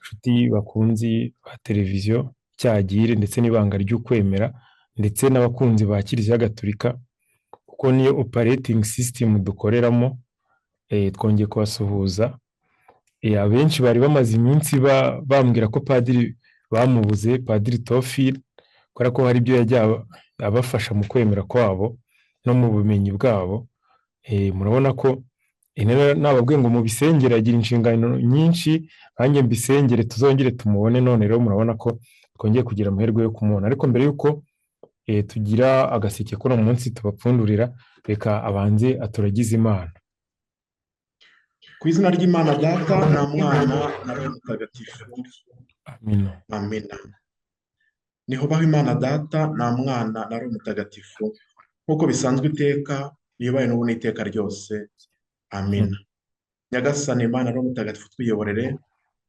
Inshuti bakunzi ba televiziyo Cyagire ndetse n'Ibanga ry'Ukwemera, ndetse n'abakunzi ba Kiliziya Gatolika, kuko niyo operating system dukoreramo, twongeye kubasuhuza. Abenshi bari bamaze iminsi bambwira ko padiri bamubuze, Padiri Théophile, kubera ko hari ibyo yagiye abafasha mu kwemera kwabo no mu bumenyi bwabo. Murabona ko nababwiye ngo mubisengere, agira inshingano nyinshi, nanjye mbisengere tuzongere tumubone. None rero murabona ko twongeye kugira amahirwe yo kumubona. Ariko mbere y'uko tugira agaseke k'uno munsi tubapfundurira, reka abanze aturagize Imana. Ku izina ry'Imana Data na Mwana na Roho Mutagatifu. Amina. Amina. Nihubaho Imana Data na Mwana na Roho Mutagatifu, nk'uko bisanzwe iteka, niyubahe n'ubu n'iteka ryose. Amina. Nyagasani Imana Roho Mutagatifu, twiyoborere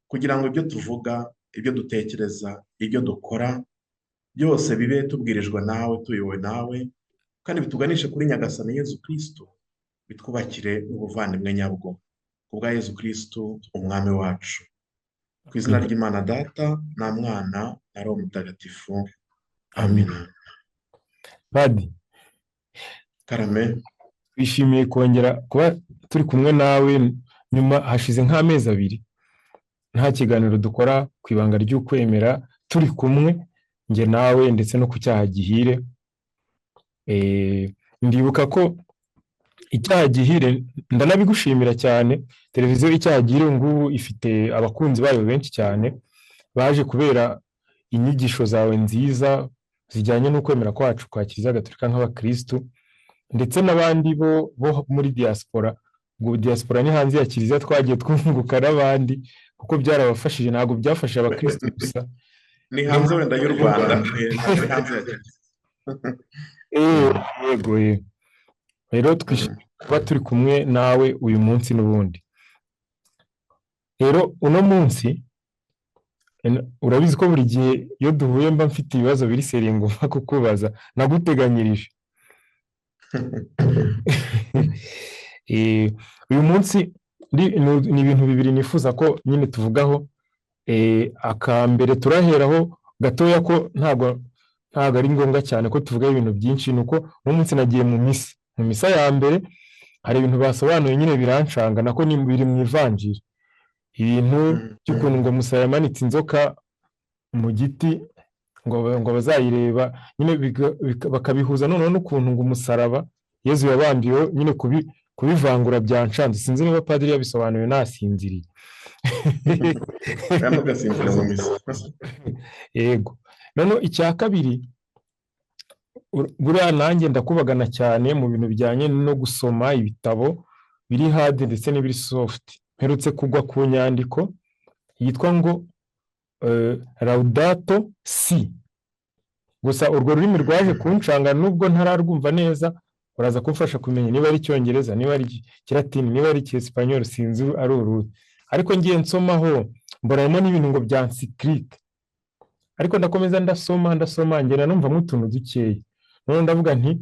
kugira ngo ibyo tuvuga, ibyo dutekereza, ibyo dukora byose bibe tubwirijwe nawe, tuyobowe nawe, kandi bituganishe kuri Nyagasani Yezu Kristu, bitwubakire n'ubuvandimwe nyabwo. Ku bwa Yezu Kristu Umwami wacu. Ku izina ry'Imana Data na Mwana na Roho Mutagatifu. Amina. Padi, Karame. twishimiye kongera kuba turi kumwe nawe nyuma hashize nk'amezi 2 nta kiganiro dukora ku Ibanga ry'Ukwemera turi kumwe njye nawe, ndetse no ku Cyaha Gihire. Ndibuka ko Icyaha Gihire, ndanabigushimira cyane, televiziyo Icyaha Gihire ngubu ifite abakunzi bayo benshi cyane baje kubera inyigisho zawe nziza zijyanye n'ukwemera kwacu kwa Kiliziya Gatolika nk'abakirisitu, ndetse n'abandi bo muri diaspora. Ubwo diaspora ni hanze ya kiliziya, twagiye twunguka n'abandi kuko byarabafashije, ntabwo byafashije abakirisitu gusa. Ni hanze wenda y'u Rwanda, ni hanze ya kiliziya. Yego, yego. Rero twishimiye kuba turi kumwe nawe uyu munsi n'ubundi. Rero uno munsi, urabizi ko buri gihe iyo duhuye mba mfite ibibazo biri sérieux ngomba kukubaza, naguteganyirije. Uyu munsi ni ibintu bibiri nifuza ko nyine tuvugaho. Akambere turaheraho gatoya, ko ntabwo ari ngombwa cyane ko tuvuga ibintu byinshi, ni uko uno munsi nagiye mu misa. Mu misa ya mbere hari ibintu basobanuye nyine birancanga, nako ni biri mu ivanjiri. Ibintu by'ukuntu ngo Musa yamanitse inzoka mu giti ngo bazayireba nyine, bakabihuza noneho n'ukuntu ngo umusaraba Yezu yabambiwe nyine, kubivangura byancanze. Sinzi niba padiri yabisobanuye, nasinziriye. Kandi ugasinzira mu misa. Yego. Noneho icya kabiri, buriya nanjye ndakubagana cyane mu bintu bijyanye no gusoma ibitabo biri hard ndetse n'ibiri soft. Mperutse kugwa ku nyandiko yitwa ngo Laudato Si. Gusa urwo rurimi rwaje kuncanga nubwo ntararwumva neza, uraza kumfasha kumenya niba ari Icyongereza, niba ari Ikilatini, niba ari Icyesipanyoli, sinzi ari uruhe. Ariko ngiye nsomaho mbonamo n'ibintu ngo bya encyclique. Ariko ndakomeza ndasoma, ndasoma, ngenda numvamo utuntu dukeya. Noneho ndavuga nti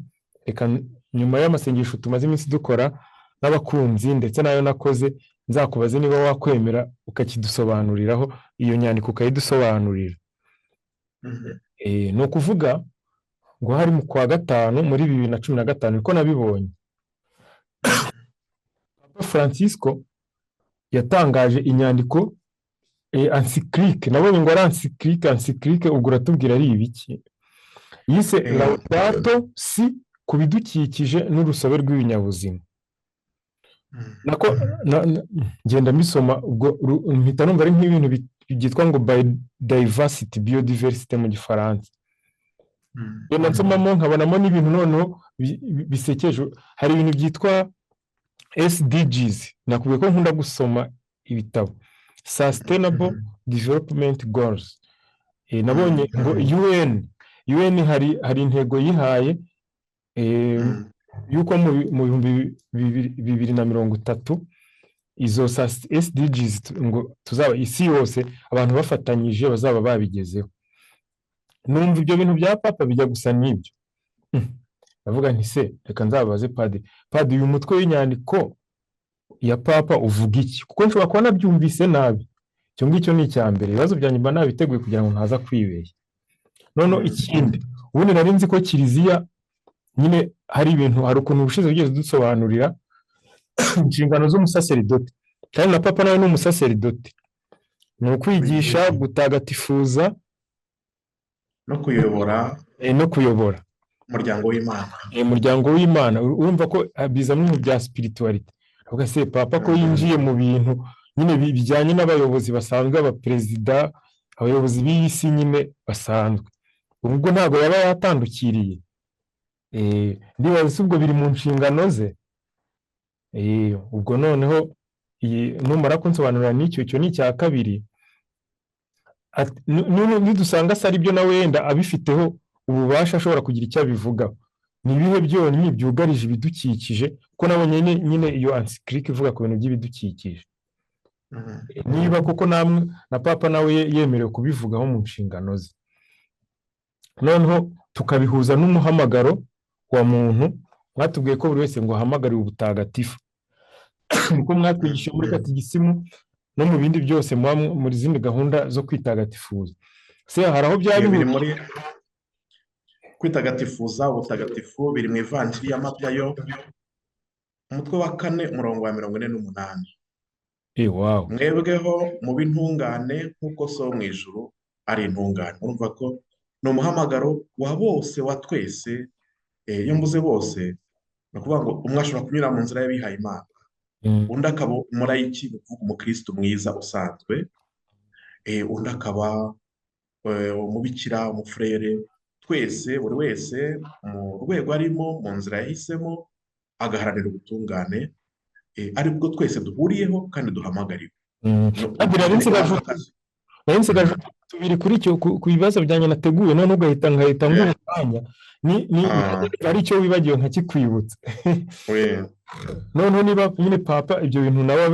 reka nyuma y'amasengesho tumaze iminsi dukora n'abakunzi ndetse n'ayo nakoze, nzakubaze niba wakwemera ukakidusobanuriraho, iyo nyandiko ukayidusobanurira. Ni ukuvuga ngo hari mu kwa gatanu muri 2015 niko nabibonye. Papa Francisco yatangaje inyandiko, encyclique, nabonye ngo ari encyclique. Encyclique ubwo uratubwira ari ibiki, yise Laudato Si ku bidukikije n'urusobe rw'ibinyabuzima. Nako ngenda mbisoma, ubwo mpita numva ari nk'ibintu byitwa ngo biodiversity, biodiversité mu Gifaransa. Ngenda nsomamo nkabonamo n'ibintu noneho bisekeje. Hari ibintu byitwa SDGs, nakubwiye ko nkunda gusoma ibitabo, Sustainable Development Goals. Nabonye ngo UN hari intego yihaye yuko mu 2030 izo SDGs ngo tuzaba isi yose abantu bafatanyije bazaba babigezeho. Numva ibyo bintu bya Papa bijya gusa n'ibyo. Ndavuga nti se reka nzabaze padiri. Padiri, uyu mutwe w'inyandiko ya Papa uvuga iki? Kuko nshobora kuba nabyumvise nabi. Icyo ngicyo ni icya mbere. Ibibazo byanjye mba nabiteguye kugira ngo ntaza kwibeshya. Noneho ikindi, ubundi nari nzi ko kiliziya nyine hari ibintu, hari ukuntu ubushize wigeze dusobanurira inshingano z'umusaseridoti, kandi na papa nawe ni umusaseridoti, ni ukwigisha, gutagatifuza no kuyobora, no kuyobora umuryango w'Imana. Umuryango w'Imana. Urumva ko bizamo ibintu bya spirituality. Avuga se papa ko yinjiye mu bintu nyine bijyanye n'abayobozi basanzwe, abaperezida, abayobozi b'iyi si nyine basanzwe, ubwo ntabwo yaba yatandukiriye? Ndibaza se ubwo biri mu nshingano ze? Ubwo noneho numara kunsobanurira n'icyo, icyo ni icya kabiri. Nidusanga se ari byo nawe wenda abifiteho ububasha, ashobora kugira icyo abivugaho, ni ibihe byonyine byugarije ibidukikije? Kuko nabonye nyine iyo encyclique ivuga ku bintu by'ibidukikije, niba koko namwe na papa nawe yemerewe kubivugaho mu nshingano ze. Noneho tukabihuza n'umuhamagaro wa muntu. Mwatubwiye ko buri wese ngo ahamagariwe ubutagatifu, niko mwatwigishije muri katigisimu no mu bindi byose, muba muri zindi gahunda zo kwitagatifuza. Se hari aho byaba Ibyo biri bihuriye? Muri kwitagatifuza, ubutagatifu, biri mu ivanjiri ya Matayo, umutwe wa 4, umurongo wa 48. Wow. Mwebweho mube intungane nk'uko So wo mu ijuru ari intungane. Urumva ko ni umuhamagaro wa bose, wa twese. Iyo mvuze bose, ni ukuvuga ngo umwe ashobora kunyura mu nzira y'abihaye Imana, undi akaba umulayiki, ni ukuvuga umukristo mwiza usanzwe, undi akaba umubikira, umufurere. Twese, buri wese mu rwego arimo, mu nzira yahisemo, agaharanira ubutungane, aribwo twese duhuriyeho kandi duhamagariwe. Padiri, nari nsigaje tubiri kuri icyo, ku bibazo byanjye nateguye, none ugahita nkahita nguha umwanya, ni ari icyo wibagiwe nkakikwibutsa. Noneho niba nyine papa ibyo bintu nawe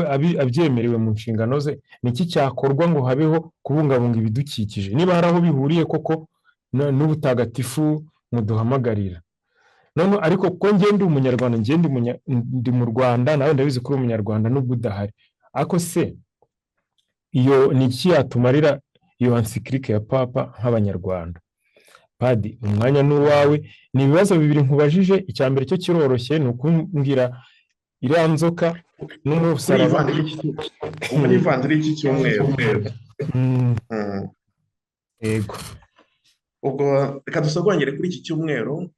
abyemerewe mu nshingano ze, ni iki cyakorwa ngo habeho kubungabunga ibidukikije, niba hari aho bihuriye koko n'ubutagatifu muduhamagarira? Noneho ariko kuko njye ndi umunyarwanda, njye ndi mu Rwanda, nawe ndabizi ko uri umunyarwanda nubwo udahari, ariko se iyo ni iki yatumarira iyo encyclique ya papa nk'abanyarwanda? Padi, umwanya ni uwawe. Ni ibibazo bibiri nkubajije. Icya mbere cyo kiroroshye, ni ukumbwira iriya nzoka n'umusaraba. Muri ivanjiri y'iki cyumweru. Yego. Ubwo reka dusogongere kuri iki cyumweru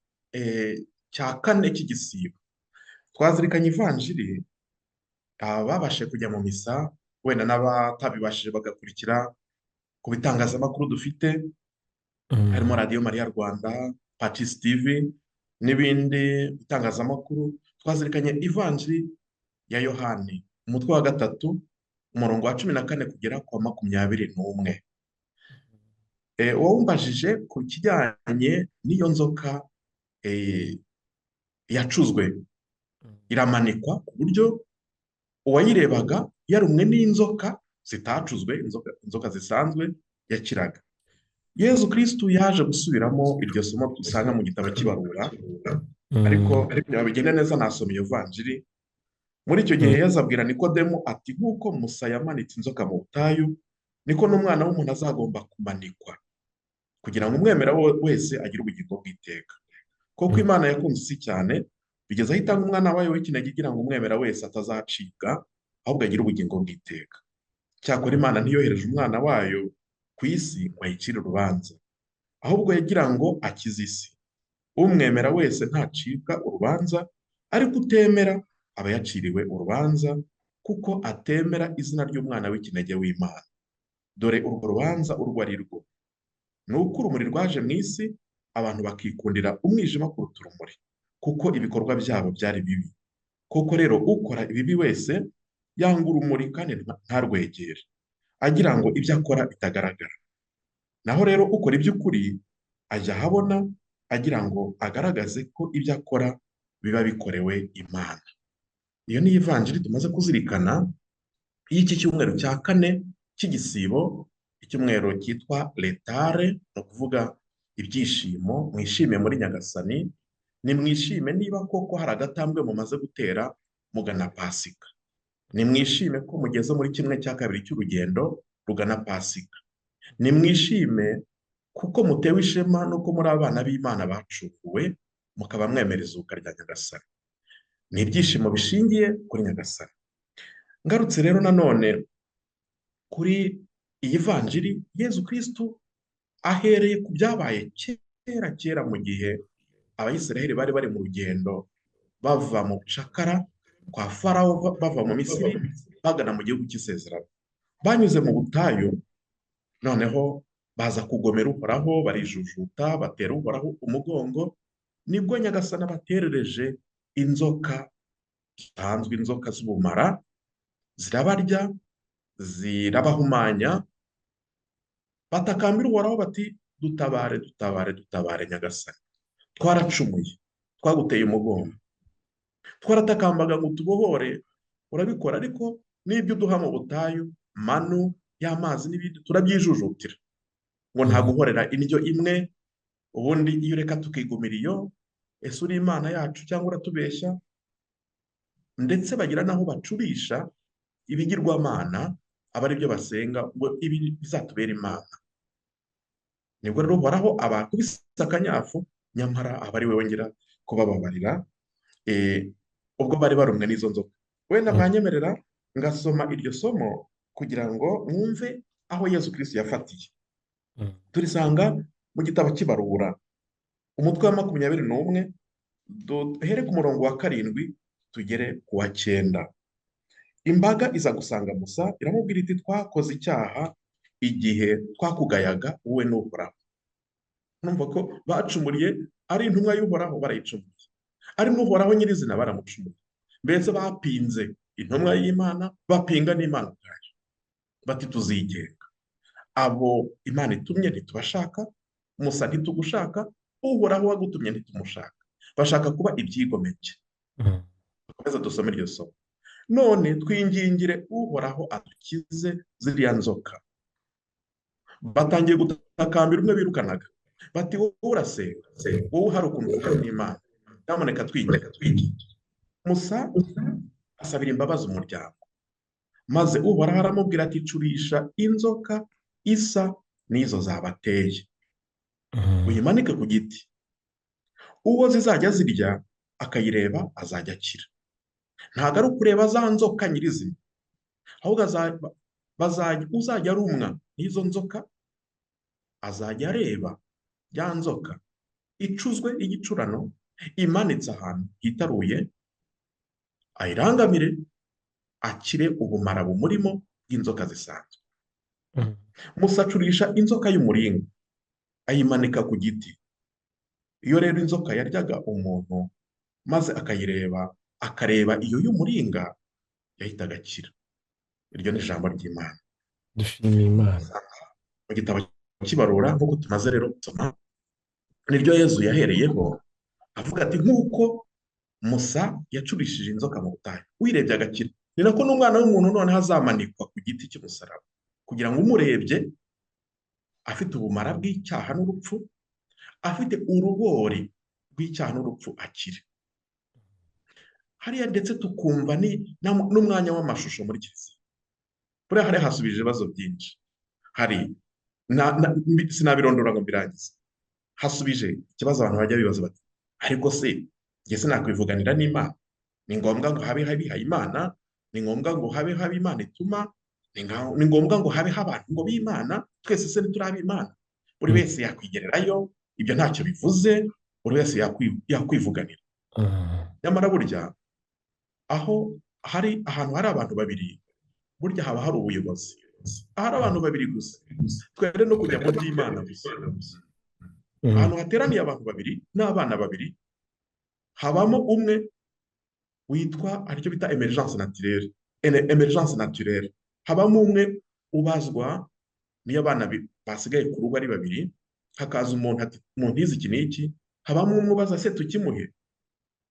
cya 4 cy'igisibo. Twazirikanye ivanjiri, ababashije kujya mu misa, wenda n'abatabibashije bagakurikira ku bitangazamakuru dufite, harimo Radiyo Mariya Rwanda, Pacis TV n'ibindi bitangazamakuru. Twazirikanye ivanjiri ya Yohani, umutwe wa 3, umurongo wa 14 kugera ku wa 21. Uwumbajije ku kijyanye n'iyo nzoka yacuzwe iramanikwa ku buryo uwayirebaga yarumwe n'inzoka zitacuzwe, inzoka zisanzwe, yakiraga. Yezu Kristu yaje gusubiramo iryo somo dusanga mu gitabo cy'ibarura, ariko kugira ngo bigende neza nasoma iyo vanjiri. Muri icyo gihe Yezu abwira Nikodemu ati nk'uko Musa yamanitse inzoka mu butayu, niko n'umwana w'umuntu azagomba kumanikwa, kugira ngo umwemera wese agire ubugingo bw'iteka. Kuko Imana yakunze isi cyane, bigeze aho itanga umwana wayo w'ikinege, igira ngo umwemera wese atazacibwa, ahubwo agire ubugingo bw'iteka. Cyakora Imana ntiyohereje umwana wayo ku isi ngo ayicire urubanza, ahubwo yagira ngo akize isi. Umwemera wese ntacibwa urubanza, ariko utemera aba yaciriwe urubanza, kuko atemera izina ry'umwana w'ikinege w'Imana. Dore urwo rubanza urwo ari rwo: ni uko urumuri rwaje mu isi, abantu bakikundira umwijima kuruta urumuri, kuko ibikorwa byabo byari bibi. Koko rero ukora ibibi wese yanga urumuri kandi ntarwegere, agira ngo ibyo akora bitagaragara. Naho rero ukora iby'ukuri ajya ahabona, agira ngo agaragaze ko ibyo akora biba bikorewe Imana. Iyo ni ivanjiri tumaze kuzirikana y'iki cyumweru cya 4 cy'igisibo, icyumweru cyitwa Letare, ni ukuvuga ibyishimo. Mwishime muri Nyagasani, nimwishime niba koko hari agatambwe mumaze gutera mugana Pasika. Nimwishime ko mugeze muri 1/2 cy'urugendo. rugana Pasika. Nimwishime kuko mutewe ishema nuko muri abana b'Imana bacunguwe, mukaba mwemera izuka rya Nyagasani. Ni ibyishimo bishingiye kuri Nyagasani. Ngarutse rero nanone kuri iyi vanjiri, Yezu Kristu ahereye ku byabaye kera kera mu gihe Abayisiraheli bari bari mu rugendo bava mu bucakara kwa Farawo, bava mu Misiri bagana mu gihugu cy'isezerano. Banyuze mu butayu, noneho baza kugomera Uhoraho, barijujuta, batera Uhoraho umugongo. Nibwo Nyagasani abaterereje inzoka zisanzwe, inzoka z'ubumara, zirabarya, zirabahumanya. Batakambira Uhoraho bati: dutabare, dutabare, dutabare Nyagasani, twaracumuye, twaguteye umugongo, twaratakамbaga ngo tubohore, urabikora, ariko n'ibyo uduha mu butayu, manu y'amazi n'ibindi, turabyijujutira, ngo nta guhorera indyo imwe, ubundi iyo ureka tukigumira iyo, ese uri Imana yacu cyangwa uratubeshya? Ndetse bagira n'aho bacurisha ibigirwamana, aba ari byo basenga ngo ibi bizatubere Imana. Nibwo rero Uhoraho abakubise akanyafu, nyamara aba ari we wongera kubababarira, ubwo bari barumwe n'izo nzoka. Wenda mwanyemerera ngasoma iryo somo kugira ngo mwumve aho Yezu Kristu yafatiye. Turisanga mu gitabo cy'Ibarura, umutwe wa 21, duhere ku murongo wa 7 tugere ku wa 9. Imbaga iza gusanga Musa, iramubwira iti: twakoze icyaha igihe twakugayaga wowe n'Uhoraho. Numva ko bacumuriye ari intumwa y'Uhoraho, barayicumuriye, ari n'Uhoraho nyirizina baramucumuriye. Mbese bapinze intumwa y'Imana, bapinga n'Imana ubwayo, bati tuzigenga, abo Imana itumye ntitubashaka, Musa ntitugushaka, Uhoraho wagutumye ntitumushaka. Bashaka kuba ibyigomeke. Dukomeze dusome iryo somo. None twingingire Uhoraho adukize ziriya nzoka. Batangiye gutakambira umwe birukanaga, bati wowe urasenga, wowe hari ukuntu uvuga n'Imana, nyamuneka twingingire. Musa asabira imbabazi umuryango, maze Uhoraho aramubwira ati curisha inzoka isa n'izo zabateye, uyimanike ku giti, uwo zizajya zirya akayireba azajya akira. Ntabwo ari ukureba za nzoka nyirizina, ahubwo uzajya arumwa n'izo nzoka azajya areba ya nzoka icuzwe igicurano imanitse ahantu hitaruye, ayirangamire akire ubumara bumurimo bw'inzoka zisanzwe. Musa acurisha inzoka y'umuringa ayimanika ku giti. Iyo rero inzoka yaryaga umuntu maze akayireba, akareba iyo y'umuringa, yahitaga akira. Iryo ni ijambo ry'Imana. Dushimiye Imana. Mu gitabo cy'Ibarura, nk'uko tumaze rero gusoma, niryo Yezu yahereyeho avuga ati nk'uko Musa yacurishije inzoka mu butayu, uyirebye agakira, ni nako n'umwana w'umuntu noneho azamanikwa ku giti cy'umusaraba, kugira ngo umurebye afite ubumara bw'icyaha n'urupfu, afite urubori rw'icyaha n'urupfu akire. Hariya ndetse tukumva n'umwanya w'amashusho muri Kiliziya. Buriya hariya hasubije ibibazo byinshi. Hari sinabirondora ngo mbirangize. Hasubije ikibazo abantu bajya bibaza bati ariko se njye sinakwivuganira n'Imana? Ni ngombwa ngo habe habihaye Imana? Ni ngombwa ngo habe habe Imana ituma? Ni ngombwa ngo habe abantu ngo b'Imana? Twese se ntituri ab'Imana? Buri wese yakwigererayo, ibyo ntacyo bivuze, buri wese yakwivuganira. Nyamara burya aho hari ahantu hari abantu babiri, burya haba hari ubuyobozi. Ahari abantu babiri gusa, twere no kujya mu by'Imana gusa. Ahantu hateraniye abantu babiri n'abana babiri, habamo umwe witwa aricyo bita emergence naturelle. Emergence naturelle. Habamo umwe ubazwa niyo abana basigaye ku rugo ari babiri, hakaza umuntu ati muntize iki n'iki, habamo umwe ubaza se tukimuhe?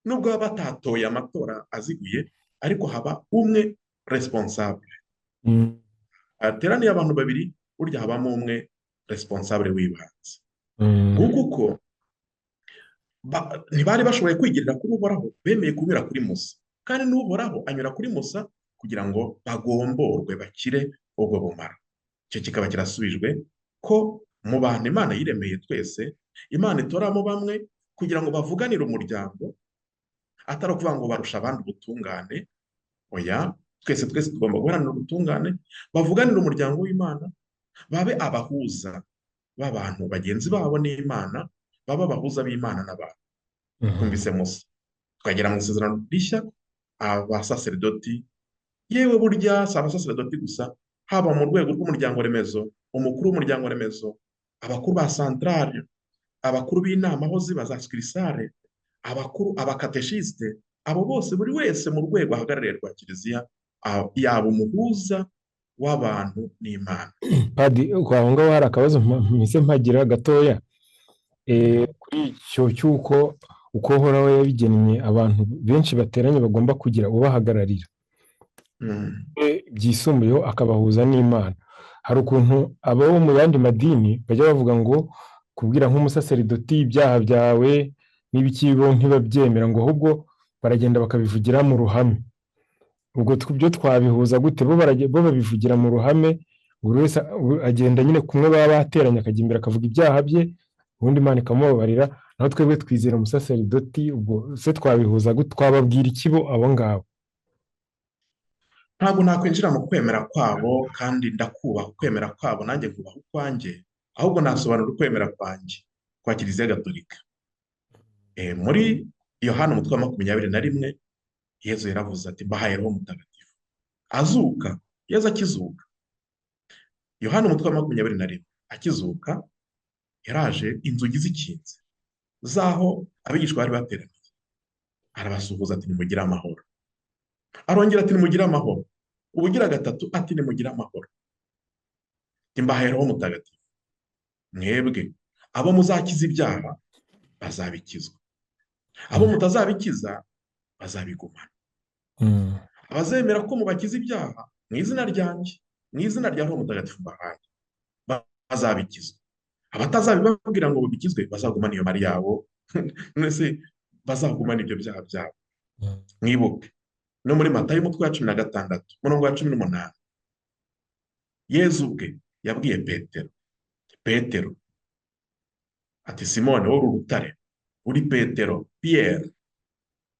Nubwo baba batatoye amatora aziguye, ariko haba umwe responsable. Hateraniye abantu babiri, burya habamo umwe responsable w'ibanze. Nguko uko ntibari bashoboye kwigirira kuri Uhoraho, bemeye kunyura kuri Musa. Kandi n'Uhoraho anyura kuri Musa kugira ngo bagomborwe bakire ubwo bumara. Icyo kikaba kirasubijwe ko mu bantu Imana yiremeye twese, Imana itoramo bamwe kugira ngo bavuganire umuryango, atari ukuvuga ngo barusha abandi ubutungane, oya, twese twese tugomba guharanira ubutungane, bavuganire umuryango w'Imana, babe abahuza b'abantu bagenzi babo n'Imana, babe abahuza b'Imana n'abantu. Twumvise Musa, tukagera mu isezerano rishya, abasaseridoti, yewe burya si abasaseridoti gusa, haba mu rwego rw'umuryango remezo, umukuru w'umuryango remezo, abakuru ba santarari, abakuru b'inama aho ziba za sikirisare, abakuru, abakateshisite, abo bose buri wese mu rwego ahagarariye rwa kiliziya yaba umuhuza w'abantu n'Imana. Padi, aho ngaho hari akabazo mpise mpagira gatoya. Kuri icyo cy'uko uko Uhoraho yabigennye abantu benshi bateranye bagomba kugira ubahagararira byisumbuyeho akabahuza n'Imana. Hari ukuntu abo mu yandi madini bajya bavuga ngo kubwira nk'umusaseridoti ibyaha byawe n'ibiki bo ntibabyemera, ngo ahubwo baragenda bakabivugira mu ruhame. Ubwo byo twabihuza gute? Bo babivugira mu ruhame, buri wese agenda nyine kumwe baba bateranye akajya imbere akavuga ibyaha bye, ubundi Imana ikamubabarira. Naho twebwe twizera umusaseridoti, ubwo se twabihuza gute? Twababwira iki bo abo ngabo? Ntabwo nakwinjira mu kwemera kwabo, kandi ndakubaha ukwemera kwabo, nanjye nkubaha ukwanjye, ahubwo nasobanura ukwemera kwanjye kwa Kiliziya Gatolika. Muri Yohana umutwe wa 21, Yezu yaravuze ati mbahaye Roho Mutagatifu. Azuka, Yezu akizuka. Yohana umutwe wa 21 akizuka, yaraje inzugi zikinze zaho abigishwa bari bateraniye, arabasuhuza ati nimugire amahoro. Arongera ati nimugire amahoro. Ubugira gatatu ati nimugire amahoro. Mbahaye Roho Mutagatifu, mwebwe abo muzakiza ibyaha bazabikizwa, abo mutazabikiza bazabigumana. Abazemera ko mubakiza ibyaha mu izina ryanjye, mu izina rya Roho Mutagatifu mbahaye, bazabikizwa. Abatazabibabwira ngo babikizwe bazagumana iyo mari yabo, mwese bazagumana ibyo byaha byabo. Mwibuke no muri Matayo umutwe wa 16 umurongo wa 18, Yezu ubwe yabwiye Petero, Petero ati Simoni wowe uri urutare, uri Petero, Pierre,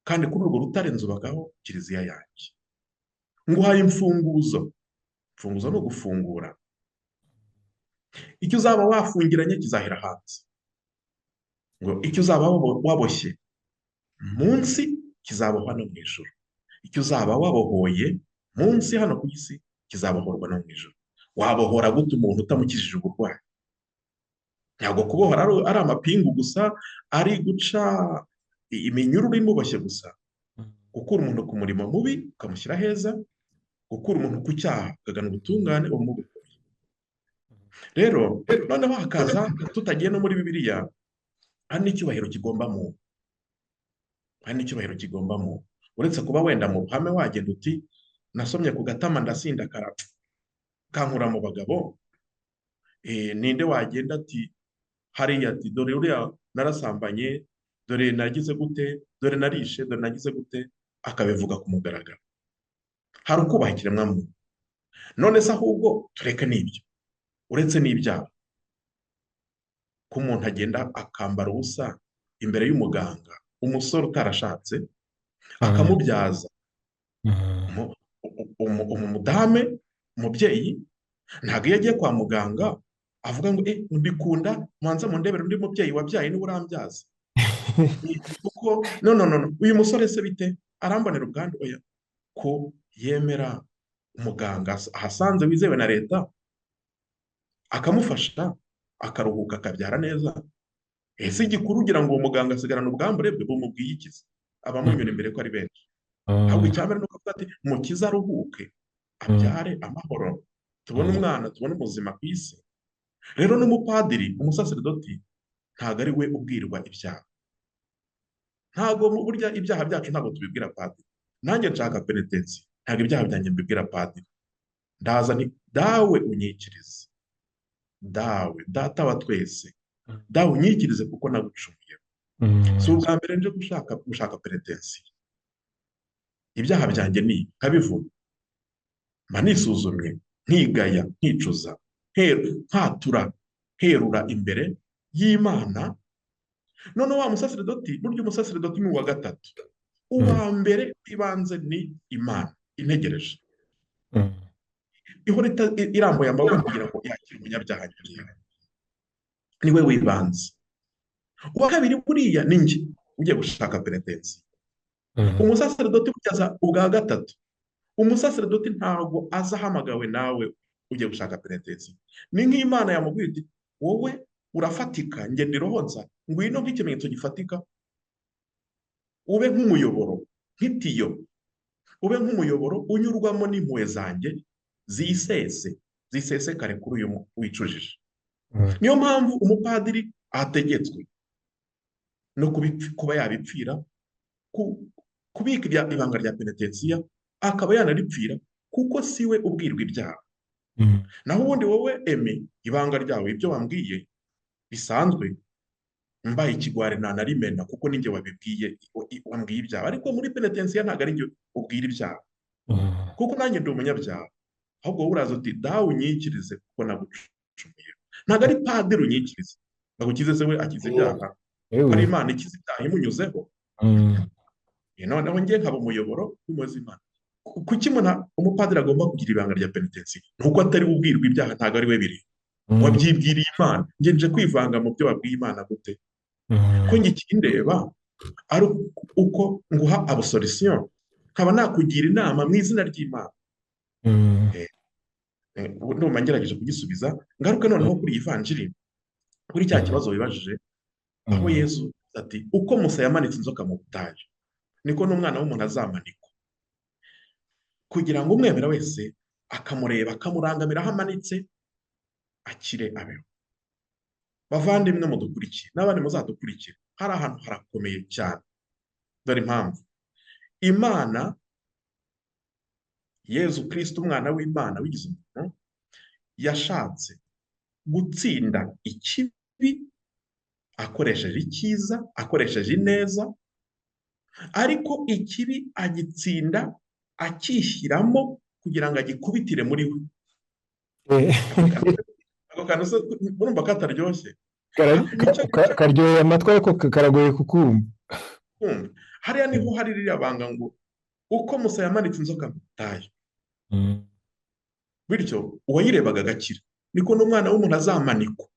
kandi kuri urwo rutare nzubakaho kiliziya yanjye. Nguhaye imfunguzo. Imfunguzo ni ugufungura. Icyo uzaba wafungiranye kizahera hanze, ngo icyo uzaba waboshye munsi kizabohwa no mu ijuru, icyo uzaba wabohoye munsi hano ku isi kizabohorwa no mu ijuru. Wabohora gute umuntu utamukijije uburwayi? Ntabwo kubohora ari amapingu gusa, ari guca iminyururu imuboshye gusa. Gukura umuntu ku murimo mubi ukamushyira heza, gukura umuntu ku cyaha ukagana ubutungane umubohoye. Rero noneho hakaza tutagiye no muri Bibiliya, hari n'icyubahiro kigomba muntu, hari n'icyubahiro kigomba muntu. Uretse kuba wenda mu ruhame wagenda uti nasomye ku gatama ndasinda karapfa kankura mu bagabo, ninde wagenda ati hariya ati dore uriya narasambanye, dore nagize gute, dore narishe, dore nagize gute, akabivuga ku mugaragaro. Hari ukubaha ikiremwamuntu. None se ahubwo tureke n'ibyo, uretse n'ibyaha, ko umuntu agenda akambara ubusa imbere y'umuganga, umusore utarashatse, akamubyaza, umudame, umubyeyi, ntabwo iyo agiye kwa muganga avuga ngo mbikunda mwanza mundebere undi mubyeyi wabyaye niwe urambyaza. Kuko no no no uyu musore se bite arambonera ubwandu, oya, ko yemera umuganga ahasanze wizewe na leta akamufasha akaruhuka akabyara neza. Ese igikuru ugira ngo uwo muganga asigarane ubwambure bwe bumubwiye ikize abamunyura imbere ko ari benshi? Ahubwo icyambere nuko avuga ati mukize aruhuke abyare amahoro, tubone umwana, tubone ubuzima ku isi. Rero n'umupadiri, umusaseridoti, ntabwo ari we ubwirwa ibyaha. Ntabwo burya ibyaha byacu ntabwo tubibwira padiri. Nanjye nshaka penetensi, ntabwo ibyaha byanjye mbibwira padiri. Ndaza nti dawe unyikirize, dawe data wa twese, dawe unyikirize kuko nagucumuye. Si ubwa mbere nje gushaka penetensi. Ibyaha byanjye ni nkabivuga, mba nisuzumye, nkigaya, nkicuza. nkatura, nkerura imbere y'Imana. Noneho wa musaseredoti, burya umusaseredoti ni uwa gatatu. Uwa mbere w'ibanze ni Imana integereje, ihora irambuye amaboko kugira ngo yakire umunyabyaha ngewe, niwe w'ibanze. Uwa kabiri buriya ni njye ugiye gushaka penetensi. Umusaseredoti burya aza ubwa gatatu. Umusaseredoti ntabwo aza ahamagawe nawe ugiye gushaka penetensi. Ni nk'Imana yamubwiye iti wowe urafatika, njye ndi roho nsa, ngwino nk'ikimenyetso gifatika, ube nk'umuyoboro, nk'itiyo, ube nk'umuyoboro unyurwamo n'impuhwe zanjye zisese, zisesekare kuri uyu wicujije. Niyo mpamvu umupadiri ategetswe no kuba yabipfira, kubika ibanga rya penetensiya, akaba yanaripfira, kuko si we ubwirwa ibyaha. Naho ubundi wowe Eme, ibanga ryawe, ibyo wambwiye bisanzwe, mbaye ikigwari nanarimena, kuko ninjye wabibwiye, wambwiye ibyaha. Ariko muri penetensiya ntabwo ari njye ubwira ibyaha, kuko nanjye ndi umunyabyaha. Ahubwo wowe uraza uti dawe unyikirize kuko nagucumuye. Ntabwo ari padiri unyikirize, nagukize se we akize ibyaha, ari Imana ikize ibyaha imunyuzeho. Noneho njye nkaba umuyoboro w'impuhwe z'Imana. Kuki umupadiri agomba kugira ibanga rya penetensiya? Ni uko atari we ubwirwa ibyaha, ntabwo ari we biri. Wabyibwiriye Imana, njye nje kwivanga mu byo wabwiye Imana gute? Ko njye ikindeba ari uko nguha absolution, nkaba nakugira inama mu izina ry'Imana. Ndumva ngerageje kugisubiza. Ngaruke noneho kuri iyi vanjiri, kuri cya kibazo wibajije, aho Yezu ati uko Musa yamanitse inzoka mu butayu, niko n'umwana w'umuntu azamanikwa, kugira ngo umwemera wese akamureba, akamurangamira aho amanitse, akire abeho. Bavandimwe mudukurikiye n'abandi muzadukurikira, hari ahantu harakomeye cyane. Dore impamvu. Imana, Yezu Kristo umwana w'Imana wigize umuntu, yashatse gutsinda ikibi akoresheje icyiza, akoresheje ineza, ariko ikibi agitsinda akishyiramo kugira ngo agikubitire muri we. Ako kantu se urumva kataryoshye? Karyoheye amatwi ariko karagoye kukumva. Hariya niho hari ririya banga ngo uko Musa yamanitse inzoka mu butayu, bityo uwayirebaga agakira, niko n'umwana w'umuntu azamanikwa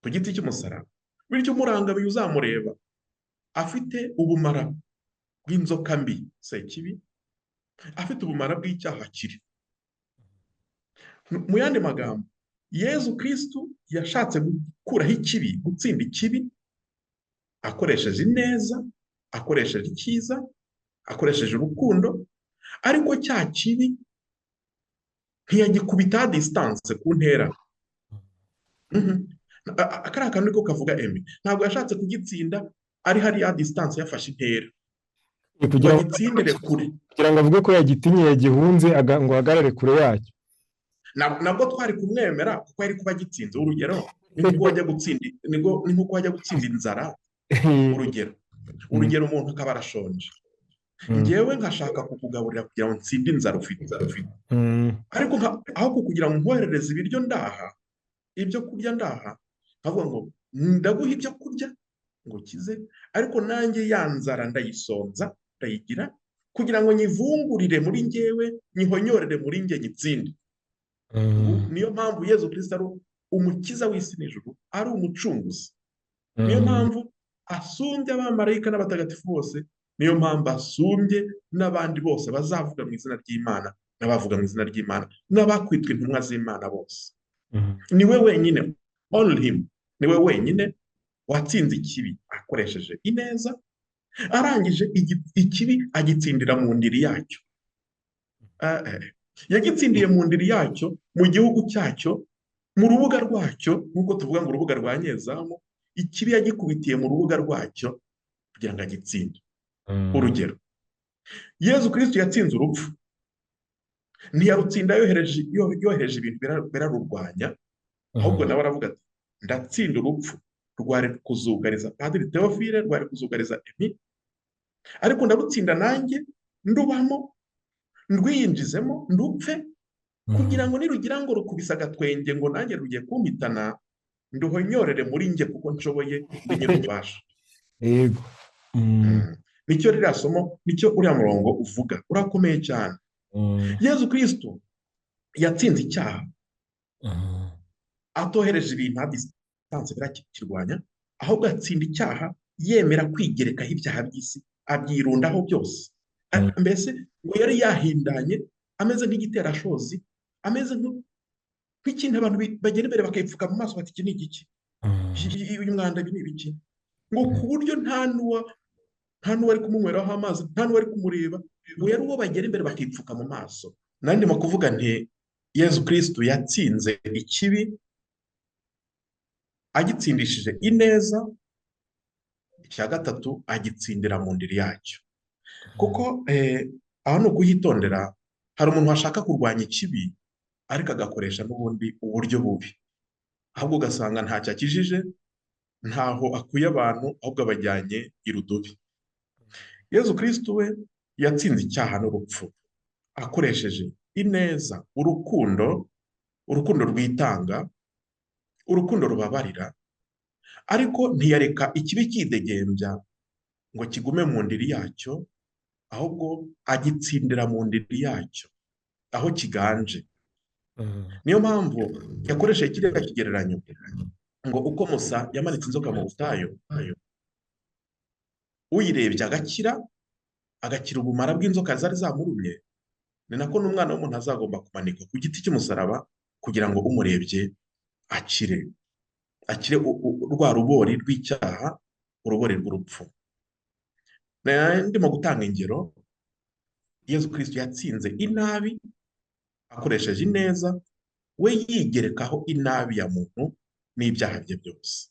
ku giti cy'umusaraba, bityo umurangamiye uzamureba afite ubumara bw'inzoka mbi sekibi, afite ubumara bw'icyaha kiri. Mu yandi magambo, Yezu Kristo yashatse gukuraho ikibi, gutsinda ikibi, akoresheje ineza, akoresheje icyiza, akoresheje urukundo, ariko cya kibi ntiyagikubita distance ku ntera. Kariya kantu niko kavuga Emi, ntabwo yashatse kugitsinda ari hariya distance yafashe intera, kugira ngo agitsindire kure, kugira ngo avuge ko yagitinye yagihunze, ngo ahagarare kure yacyo. Nabwo twari kumwemera kuko yari kuba agitsinze. Urugero ni nk'uko wajya gutsinda, ni nk'uko wajya gutsinda inzara. Urugero umuntu akaba arashonje, ngewe nkashaka kukugaburira kugira ngo ntsinde inzara ufite, ariko aho kugira ngo nkoherereze ibiryo ndaha, ibyo kurya ndaha, nkavuga ngo ndaguha ibyo kurya ngo ukize, ariko nanjye ya nzara ndayisonza, ndayigira kugira ngo nyivungurire muri ngewe, nyihonyorere muri nge, nyitsinde. Niyo mpamvu Yezu Kristo ari umukiza w'isi n'ijuru, ari umucunguzi. Niyo mpamvu asumbye abamarayika n'abatagatifu bose, niyo mpamvu asumbye n'abandi bose bazavuga mu izina ry'Imana, n'abavuga mu izina ry'Imana, n'abakwitwa intumwa z'Imana bose. Niwe wenyine, only him, niwe wenyine watsinze ikibi akoresheje ineza, arangije ikibi agitsindira mu ndiri yacyo. Yagitsindiye mu ndiri yacyo, mu gihugu cyacyo, mu rubuga rwacyo, nk'uko tuvuga ngo urubuga rwa Nyezamu, ikibi yagikubitiye mu rubuga rwacyo kugira ngo agitsinde. Urugero, Yezu Kristo yatsinze urupfu, ntiyarutsinda yohereje ibintu birarurwanya, ahubwo nawe aravuga ati ndatsinda urupfu rwari kuzugariza Padiri Theophile, rwari kuzugariza Emi, ariko ndarutsinda nanjye ndubamo, ndwiyinjizemo, ndupfe, Kugira ngo nirugira ngo rukubise agatwenge ngo nanjye rugiye kumpitana, nduhonyorere muri njye kuko nshoboye ndi nyir'ububasha. Yego. Nicyo ririya somo, nicyo uriya murongo uvuga, urakomeye cyane. Yezu Kristo yatsinze icyaha atohereje ibintu a distance birakirwanya, ahubwo atsinda icyaha yemera kwigerekaho ibyaha by'isi, abyirundaho byose. Mbese ngo yari yahindanye, ameze nk'igiterashozi, ameze nk'ikintu abantu bagera imbere bakipfuka mu maso bati iki ni igiki, uyu mwanda ibi ni ibiki, ngo ku buryo nta n'uwari kumunyweraho amazi, nta n'uwari kumureba, ngo yari uwo bagera imbere bakipfuka mu maso. Nandi ndimo kuvuga nti Yezu Kristo yatsinze ikibi agitsindishije ineza, icya gatatu agitsindira mu ndiri yacyo. Kuko aho ni ukuhitondera, hari umuntu washaka kurwanya ikibi ariko agakoresha n'ubundi uburyo bubi, ahubwo ugasanga ntacyo akijije, ntaho akuye abantu, ahubwo abajyanye irudubi. Yezu Kristo we yatsinze icyaha n'urupfu akoresheje ineza, urukundo, urukundo rwitanga, urukundo rubabarira, ariko ntiyareka ikibi cyidegembya ngo kigume mu ndiri yacyo, ahubwo agitsindira mu ndiri yacyo aho kiganje. Niyo mpamvu yakoresheje kiriya kigereranyo ngo uko Musa yamanitse inzoka mu butayu, uyirebye agakira, agakira ubumara bw'inzoka zari zamurumye, ni nako n'umwana w'umuntu azagomba kumanikwa ku giti cy'umusaraba kugira ngo umurebye akire, akire rwa rubori rw'icyaha, urubori rw'urupfu. Ndimo gutanga ingero, Yezu Kristo yatsinze inabi akoresheje ineza, we yigerekaho inabi ya muntu n'ibyaha bye byose.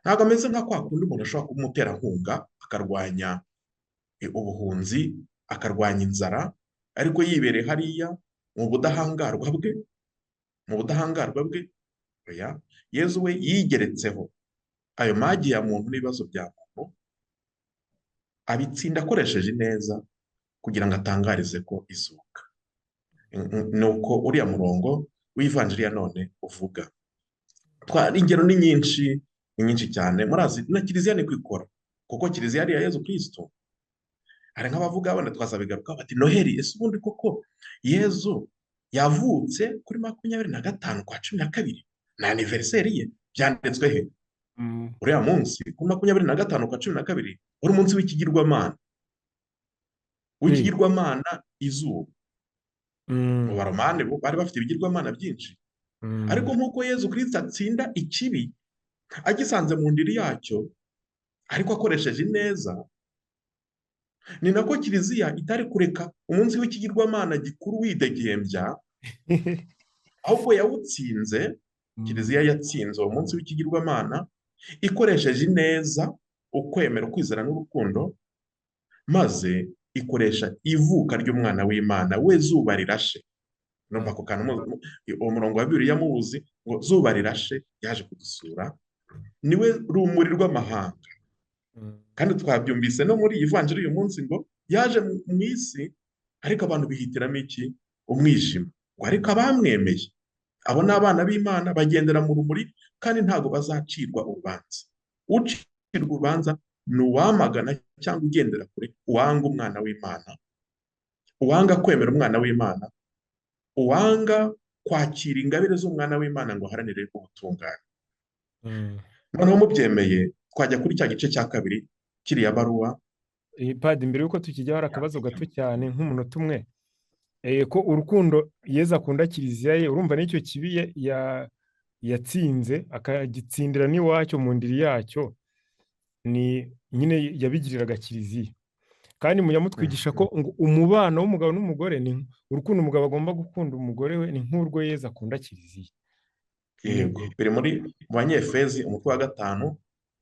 Ntabwo ameze nka kwa kundi umuntu ashobora kuba umuterankunga akarwanya ubuhunzi, akarwanya inzara, ariko yibereye hariya mu budahangarwa bwe, mu budahangarwa bwe. Oya, Yezu we yigeretseho ayo magi ya muntu n'ibibazo bya muntu, abitsinda akoresheje ineza kugira ngo atangarize ko izuka. Ni uko uriya murongo w'ivanjiri ya none uvuga. Ingero ni nyinshi, ni nyinshi cyane. Murazi na Kiliziya ni kwikora, kuko Kiliziya ari iya Yezu Kristo. Hari nk'abavuga wenda twazabigaruka bati Noheli, ese ubundi koko Yezu yavutse kuri 25 kwa 12 na aniveriseri ye byanditswe he? Uriya munsi kuri 25 kwa 12 wari umunsi w'ikigirwamana, w'ikigirwamana izuba. Mu Baromani bo bari bafite ibigirwamana byinshi, ariko nk'uko Yezu Kristo atsinda ikibi agisanze mu ndiri yacyo ariko akoresheje ineza, ni nako Kiliziya itari kureka umunsi w'ikigirwamana gikuru widegembya, ahubwo yawutsinze. Kiliziya yatsinze uwo munsi w'ikigirwamana ikoresheje ineza, ukwemera, ukwizera n'urukundo, maze ikoresha ivuka ry'umwana w'Imana we zuba rirashe. Numva ako kantu, uwo murongo wa Bibiliya muwuzi, ngo zuba rirashe yaje kudusura, niwe rumuri rw'amahanga. Kandi twabyumvise no muri iyi vanjiri uyu munsi ngo yaje mu isi, ariko abantu bihitiramo iki? Umwijima. Ngo ariko abamwemeye, abo ni abana b'Imana, bagendera mu rumuri kandi ntabwo bazacirwa urubanza. Ucirwa urubanza ni uwamagana cyangwa ugendera kure, uwanga umwana w'Imana, uwanga kwemera umwana w'Imana, uwanga kwakira ingabire z'umwana w'Imana ngo aharanire ubutungane. Noneho mubyemeye twajya kuri cya gice cya kabiri kiriya baruwa. Padiri, mbere yuko tukijyaho hari akabazo gato cyane nk'umunota umwe. Ko urukundo Yezu akunda Kiliziya ye, urumva n'icyo kibi yatsinze akagitsindira n'iwacyo mu ndiri yacyo, ni nyine yabigiriraga Kiliziya. Kandi mujya mutwigisha ko umubano w'umugabo n'umugore ni urukundo umugabo agomba gukunda umugore we ni nk'urwo Yezu akunda Kiliziya. Yego, biri muri Banyefezi umutwe wa 5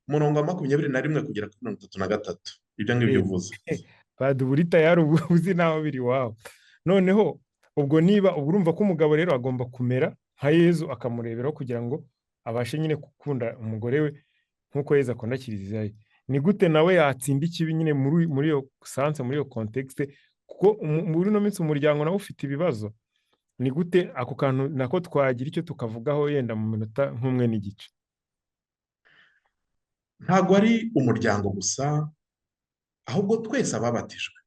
umurongo wa 21 kugera kuri 33. Ibyo ngibyo uvuze. Padiri, uri tayari uzi naho biri iwawe. Noneho ubwo niba urumva ko umugabo rero agomba kumera nka Yezu akamureberaho kugira ngo abashe nyine gukunda umugore we nk'uko Yezu akunda Kiliziya ye, ni gute nawe yatsinda ikibi nyine muri iyo sanse, muri iyo contexte? Kuko muri ino minsi umuryango nawe ufite ibibazo. Ni gute ako kantu nako twagira icyo tukavugaho yenda mu minota nk'umwe n'igice? Ntabwo ari umuryango gusa, ahubwo twese ababatijwe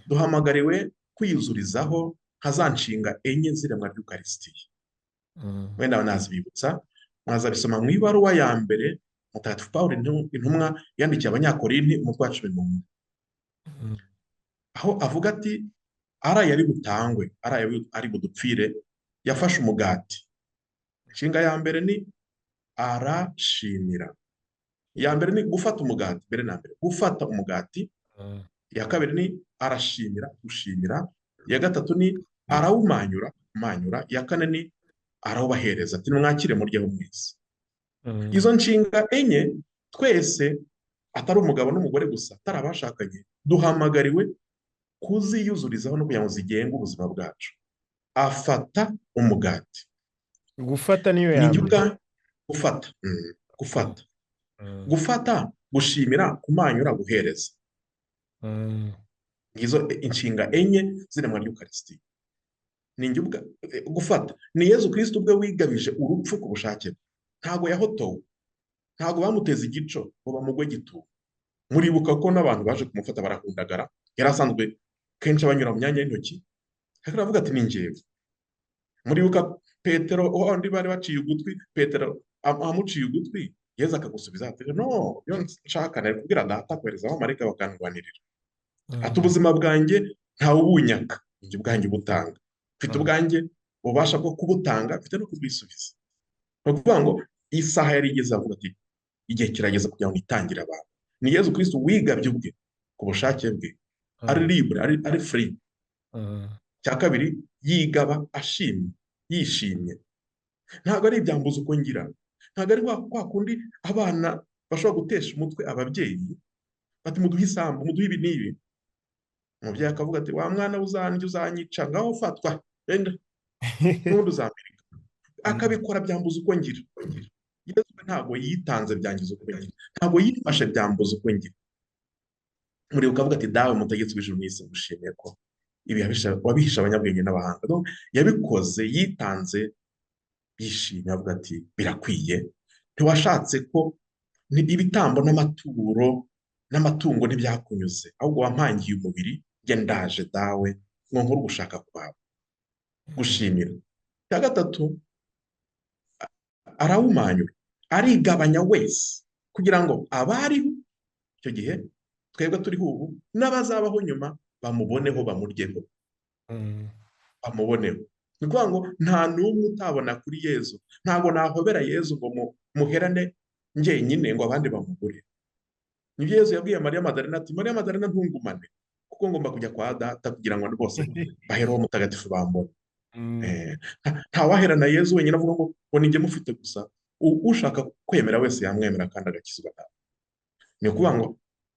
duhamagariwe kwiyuzurizaho nka za nshinga enye z'iremwa ry'Ukarisitiya. Wenda nazibibutsa, mwazabisoma mu ibaruwa ya mbere Mutagatifu Pawulo intumwa yandikiye Abanyakorinti umutwe wa 11, aho avuga ati araye ari butangwe, araye ari budupfire, yafashe umugati. Inshinga ya mbere ni arashimira. Iya mbere ni gufata umugati, mbere na mbere gufata umugati. Iya kabiri ni arashimira, gushimira. Iya gatatu ni arawumanyura, kumanyura. Iya kane ni arawubahereza, ati nimwakire muryeho mwese. Izo nshinga enye twese, atari umugabo n'umugore gusa, atari abashakanye, duhamagariwe kuziyuzurizaho no kugira ngo zigenge ubuzima bwacu. Afata umugati. Gufata niyo ya mbere. Gufata, gufata. Gufata, gushimira, kumanyura, guhereza. Ngizo inshinga enye z'iremwa ry'Ukarisitiya. Ni njye gufata. Ni Yezu Kristo ubwe wigabije urupfu ku bushake bwe. Ntago yahotowe, ntago bamuteze igico ngo bamugwe gitumo. Muribuka ko n'abantu baje kumufata barahundagara, yari asanzwe kenshi abanyura mu myanya y'intoki, ariko aravuga ati ni njyewe. Muribuka Petero, undi bari baciye ugutwi, Petero amuciye ugutwi, Yezu akagusubiza ati no, iyo nshaka nari kubwira data kohereza abamarayika bakandwanirira. Ati ubuzima bwanjye ntawubunyaka, njye ubwanjye ubutanga. Mfite ubwanjye ububasha bwo kubutanga, mfite no kubwisubiza. Ni ukuvuga ngo isaha yari igeze, avuga ati igihe kirageze kugira ngo nitangire abantu. Ni Yezu Kristo wigabye ubwe ku bushake bwe, ari libre, ari free. Cya kabiri, yigaba ashimye, yishimye. Ntabwo ari ibyambuza uko ngira, ntabwo ari kwa kundi abana bashobora gutesha umutwe ababyeyi bati muduhe isambu, muduhe ibi n'ibi. Umubyeyi akavuga ati wa mwana uzanjye uzanyica, ngaho fatwa wenda n'ubundi uzamirika. Akabikora byambuza uko ngira. Yezu ntabwo yitanze byangiza uko ngira, ntabwo yifashe byambuza uko ngira. Muribuka avuga ati dawe mutegetsi w'ijuru n'isi, ngushimiye ko ibi wabihishe abanyabwenge n'abahanga. Yabikoze yitanze yishimye, avuga ati birakwiye. Ntiwashatse ko ibitambo n'amaturo n'amatungo ntibyakunyuze, ahubwo wampangiye umubiri, njye ndaje dawe ngo nkore ugushaka kwawe. Gushimira. Icya gatatu, arawumanyura, arigabanya wese kugira ngo abariho icyo gihe, twebwe turiho ubu n'abazabaho nyuma bamuboneho, bamuryeho, bamuboneho. Ni ukuvuga ngo nta n'umwe utabona kuri Yezu. Ntabwo nahobera Yezu ngo muherane njyenyine ngo abandi bamugure. Nibyo Yezu yabwiye Mariya Madarena ati Mariya Madarena ntungumane, kuko ngomba kujya kwa data kugira ngo bose bahereho mutagatifu bambone. Ntawaherana Yezu wenyine avuga ngo ninjye mufite gusa. Ushaka kwemera wese yamwemera kandi agakizwa nawe. Ni ukuvuga ngo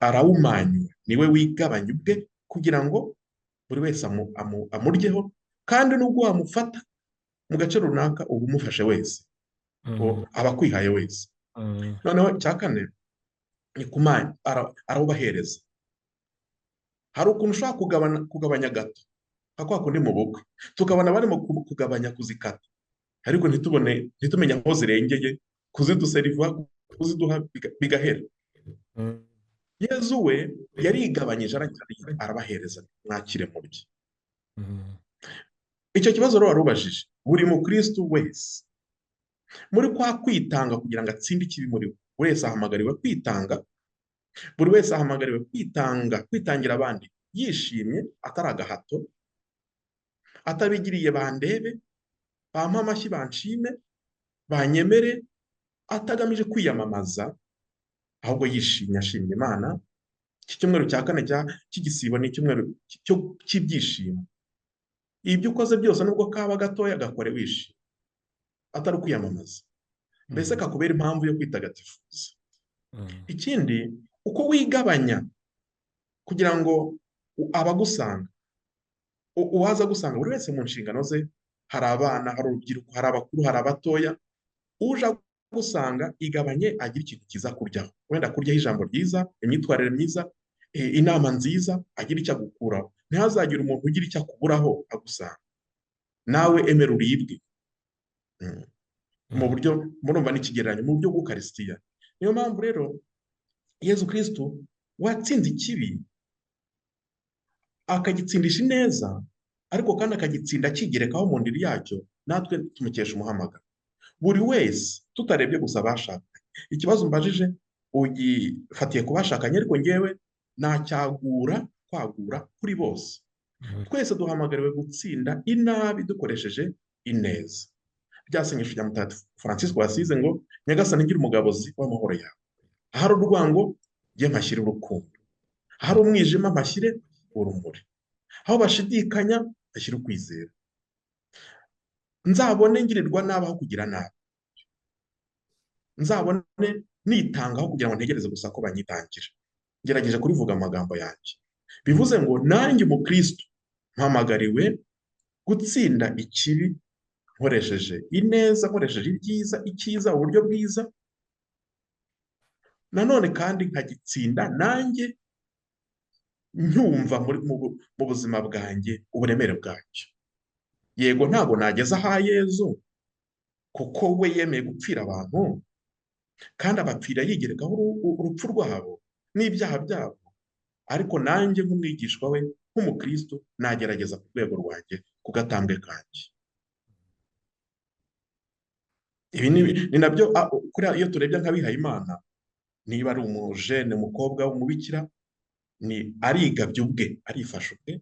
arawumanyura, niwe wigabanya ubwe kugira ngo buri wese amuryeho, kandi nubwo wamufata mu gace runaka uba umufashe wese, aba akwihaye wese. Noneho icya kane ni kumanya, arawubahereza. Hari ukuntu ushobora kugabanya gato, nka kwa kundi mu bukwe tukabona barimo kugabanya kuzikata, ariko ntitubone, ntitumenye aho zirengeye, kuziduseriva, kuziduha bigahera. Yezu we yarigabanyije, arabahereza, mwakire murye. Icyo kibazo rero warubajije, buri mukristo wese muri kwa kwitanga kugira ngo atsinde ikibi muri we, buri wese ahamagariwe kwitanga, buri wese ahamagariwe kwitanga, kwitangira abandi yishimye, atari agahato, atabigiriye bandebe, bampa amashyi, banshime, banyemere, atagamije kwiyamamaza, ahubwo yishimye, ashimye Imana. Iki cyumweru cya kane cy'igisibo ni icyumweru cy'ibyishimo. Ibyo ukoze byose nubwo kaba gatoya, gakore wishimye, atari ukwiyamamaza, mbese kakubera impamvu yo kwitagatifuza. Ikindi, uko wigabanya kugira ngo abagusanga, uwaza gusanga buri wese mu nshingano ze, hari abana, hari urubyiruko, hari abakuru, hari abatoya, uje agusanga igabanye, agira ikintu cyiza kuryaho, wenda kuryaho ijambo ryiza, imyitwarire myiza, inama nziza, agira icyo agukuraho. Ntihazagire umuntu ugira icyo akuburaho agusanga. Nawe emera uribwe mu buryo murumva n'ikigereranyo, mu buryo bw'ukarisitiya. Niyo mpamvu rero Yezu Kristo watsinze ikibi akagitsindisha ineza, ariko kandi akagitsinda akigerekaho mu ndiri yacyo, natwe tumukesha umuhamagaro. Buri wese tutarebye gusa abashakanye. Ikibazo mbajije ugifatiye ku bashakanye, ariko ngewe nacyagura kwagura kuri bose. Twese duhamagariwe gutsinda inabi dukoresheje ineza. Rya sengesho rya Mutagatifu Francisco wasize ngo Nyagasani ngira umugabozi w'amahoro yawe. Ahari urwango jye mpashyire urukundo, ahari umwijima mpashyire urumuri, aho bashidikanya mpashyire ukwizera. Nzabone ngirirwa nabi aho kugira nabi, nzabone nitangaho kugira ngo ntegereze gusa ko banyitangira. Ngerageje kurivuga amagambo yanjye. Bivuze ngo nanjye umukristo mpamagariwe gutsinda ikibi nkoresheje ineza, nkoresheje ibyiza, icyiza, uburyo bwiza. Nanone kandi nkagitsinda nanjye nyumva mu buzima bwanjye uburemere bwacyo. Yego ntabwo nageza aha Yezu, kuko we yemeye gupfira abantu, kandi abapfira yigerekaho urupfu rwabo n'ibyaha byabo. Ariko nanjye nk'umwigishwa we, nk'umukristo, nagerageza ku rwego rwanjye, ku gatambwe kanjye. Ibi ni nabyo kuriya iyo turebye nk'abihayimana, niba ari umujene umukobwa w'umubikira, ni arigabye ubwe, arifasha ubwe,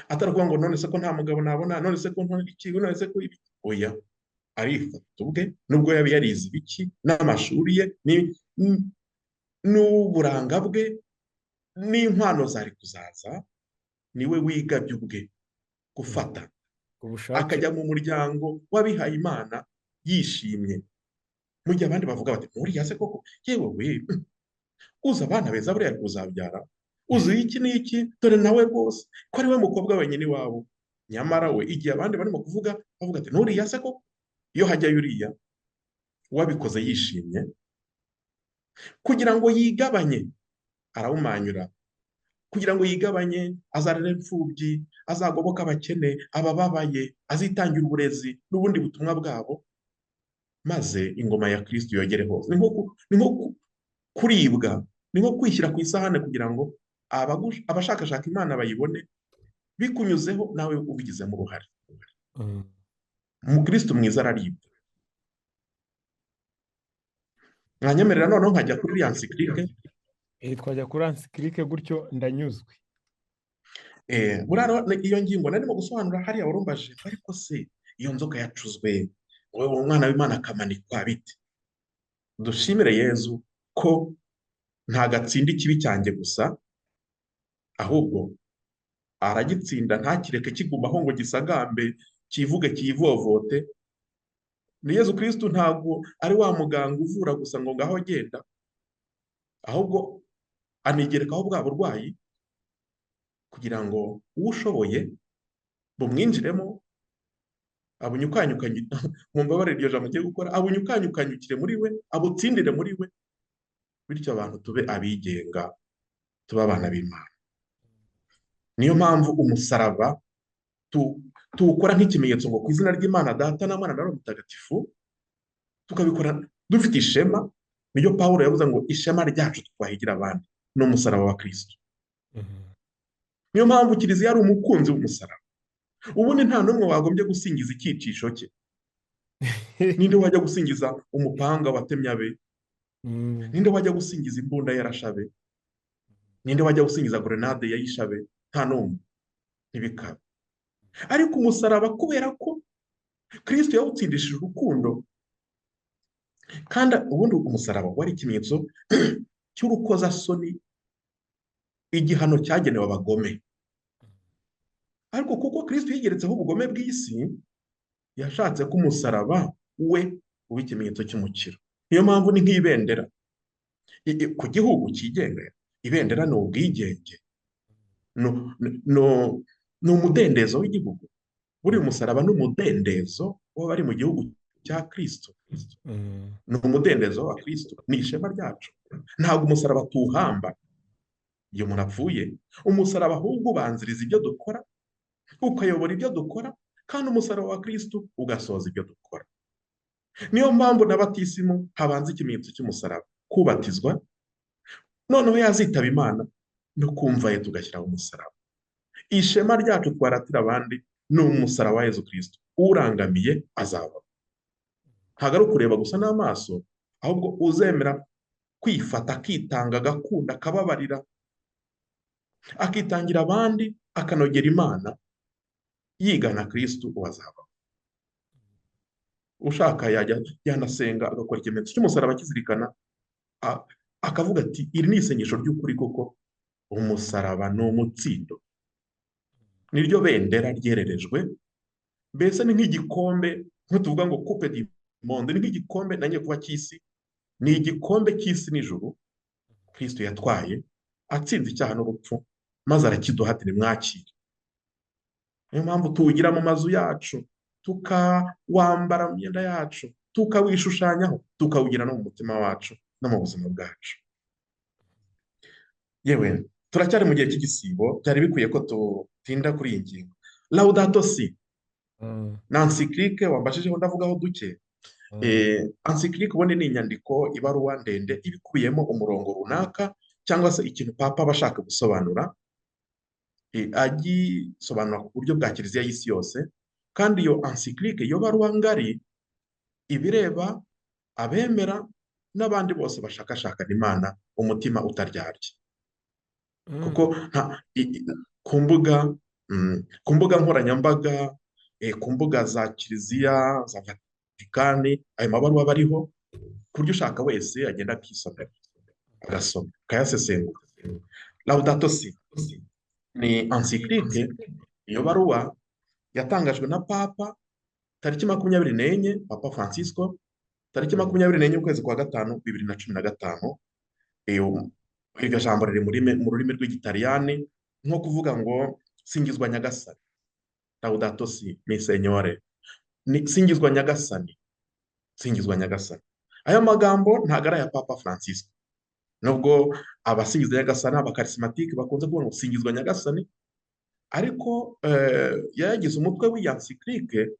atari ukuvuga ngo none se ko nta mugabo nabona, none se ko nta iki, none se ko ibi, oya, arifata ubwe, nubwo yaba yarize ibiki n'amashuri ye n'uburanga bwe n'inkwano zari kuzaza, niwe wigabye ubwe gufata akajya mu muryango w'abihayimana yishimye, mu gihe abandi bavuga bati nturiya se koko, yewe we uzi abana beza buriya ari kuzabyara, uzi iki n'iki, dore nawe rwose ko ari we mukobwa wenyine iwabo. Nyamara we igihe abandi barimo kuvuga bavuga ati nturiya se koko, iyo hajyayo uriya wabikoze yishimye kugira ngo yigabanye, arawumanyura kugira ngo yigabanye, azarere imfubyi, azagoboka abakene, abababaye, azitangira uburezi n'ubundi butumwa bwabo, maze ingoma ya Kristo yogere hose. Ni nko kuribwa, ni nko kwishyira ku isahane kugira ngo abashakashaka Imana bayibone, bikunyuzeho nawe ubigizemo uruhare. Umukristo mwiza araribwa. Mwanyemerera noneho nkajya kuri iriya nsikirike? Twajya kuri ansikirike gutyo ndanyuzwe. Buriya iyo ngingo narimo gusobanura hariya warumbaje, ariko se iyo nzoka yacuzwe wowe umwana w'Imana akamanikwa bite? Dushimire Yezu ko ntagatsinda ikibi cyanjye gusa, ahubwo aragitsinda ntakireke kigumaho ngo gisagambe, kivuge, kivovote. Ni Yezu Kristo ntabwo ari wa muganga uvura gusa ngo ngaho agenda, ahubwo anigerekaho bwa burwayi kugira ngo ushoboye bumwinjiremo, abunyukanyukanye, mumbabarire iryo jambo ngiye gukora, abunyukanyukanyukire muri we, abutsindire muri we, bityo abantu tube abigenga, tube abana b'Imana. Niyo mpamvu umusaraba tuwukora nk'ikimenyetso ngo ku izina ry'Imana Data na Mwana na Roho Mutagatifu, tukabikora dufite ishema. Niyo Pawulo yavuze ngo ishema ryacu twahigira abandi ni umusaraba wa Kristo. Niyo mpamvu Kiliziya ari umukunzi w'umusaraba. Ubundi nta n'umwe wagombye gusingiza icyicisho cye. Ninde wajya gusingiza umupanga watemye abe? Ninde wajya gusingiza imbunda yarashabe? Ninde wajya gusingiza grenade yayishabe? Nta n'umwe. Ntibikabe. Ariko umusaraba, kubera ko Kristo yawutsindishije urukundo, kandi ubundi umusaraba wari ikimenyetso cy'urukozasoni, igihano cyagenewe abagome. Ariko kuko Kristo yigeretseho ubugome bw'isi, yashatse ko umusaraba we uba ikimenyetso cy'umukiro. Niyo mpamvu ni nk'ibendera ku gihugu cyigenga. Ibendera ni ubwigenge, ni umudendezo w'igihugu. Buriya umusaraba ni umudendezo w'abari mu gihugu cya Kristo, ni umudendezo wa Kristo, ni ishema ryacu. Ntabwo umusaraba tuwuhamba iyo umuntu apfuye. Umusaraba ahubwo ubanziriza ibyo dukora, ukayobora ibyo dukora, Kandi umusaraba wa Kristu ugasoza ibyo dukora. Niyo mpamvu na batisimu habanza ikimenyetso cy'umusaraba, kubatizwa, noneho yazitaba Imana no kumva ye tugashyiraho umusaraba. Ishema ryacu twaratira abandi ni umusaraba wa Yezu Kristu. Urangamiye azaba. Ntabwo ari ukureba gusa n'amaso, ahubwo uzemera kwifata, akitanga, agakunda, akababarira, akitangira abandi, akanogera Imana, yigana Kristu, uwazaba. Ushaka yajya yanasenga agakora ikimenyetso cy'umusaraba akizirikana, akavuga ati iri ni isengesho ry'ukuri koko, umusaraba ni umutsindo, niryo bendera ryererejwe. Mbese ni nk'igikombe, nk'utuvuga ngo coupe du monde, ni nk'igikombe nanjye kuba cy'isi, ni igikombe cy'isi n'ijuru Kristo yatwaye atsinze icyaha n'urupfu, maze arakiduha ati nimwakire. Niyo mpamvu tuwugira mu mazu yacu, tukawambara mu myenda yacu, tukawishushanyaho, tukawugira no mu mutima wacu no mu buzima bwacu. Yewe, turacyari mu gihe cy'igisibo, byari bikwiye ko tutinda kuri iyi ngingo. Laudato si na encyclique wambashijeho ndavugaho duke. Encyclique ubundi ni inyandiko, ibaruwa ndende iba ikubiyemo umurongo runaka cyangwa se ikintu papa aba ashaka gusobanura, agisobanura ku buryo bwa kiliziya y'isi yose. Kandi iyo encyclique, iyo baruwa ngari, ibireba abemera n'abandi bose bashakashakana Imana umutima utaryarya. Kuko ku mbuga nkoranyambaga, ku mbuga za kiliziya za Vatikani, ayo mabaruwa aba ariho, ku buryo ushaka wese agenda akisomera, agasoma, akayasesengura. Laudato si ni encyclique, iyo baruwa yatangajwe na Papa tariki 24, Papa Francisco, tariki 24 ukwezi kwa gatanu 2015. Iryo jambo riri mu rurimi rw'Igitaliyani, nko kuvuga ngo singizwa Nyagasani, Laudato si mi Signore, ni singizwa Nyagasani, singizwa Nyagasani. Aya magambo ntabwo ari aya Papa Francisco, nubwo abasingiza Nyagasani abakarismatike bakunze kuvuga ngo singizwa Nyagasani, ariko yayagize umutwe w'iyi encyclique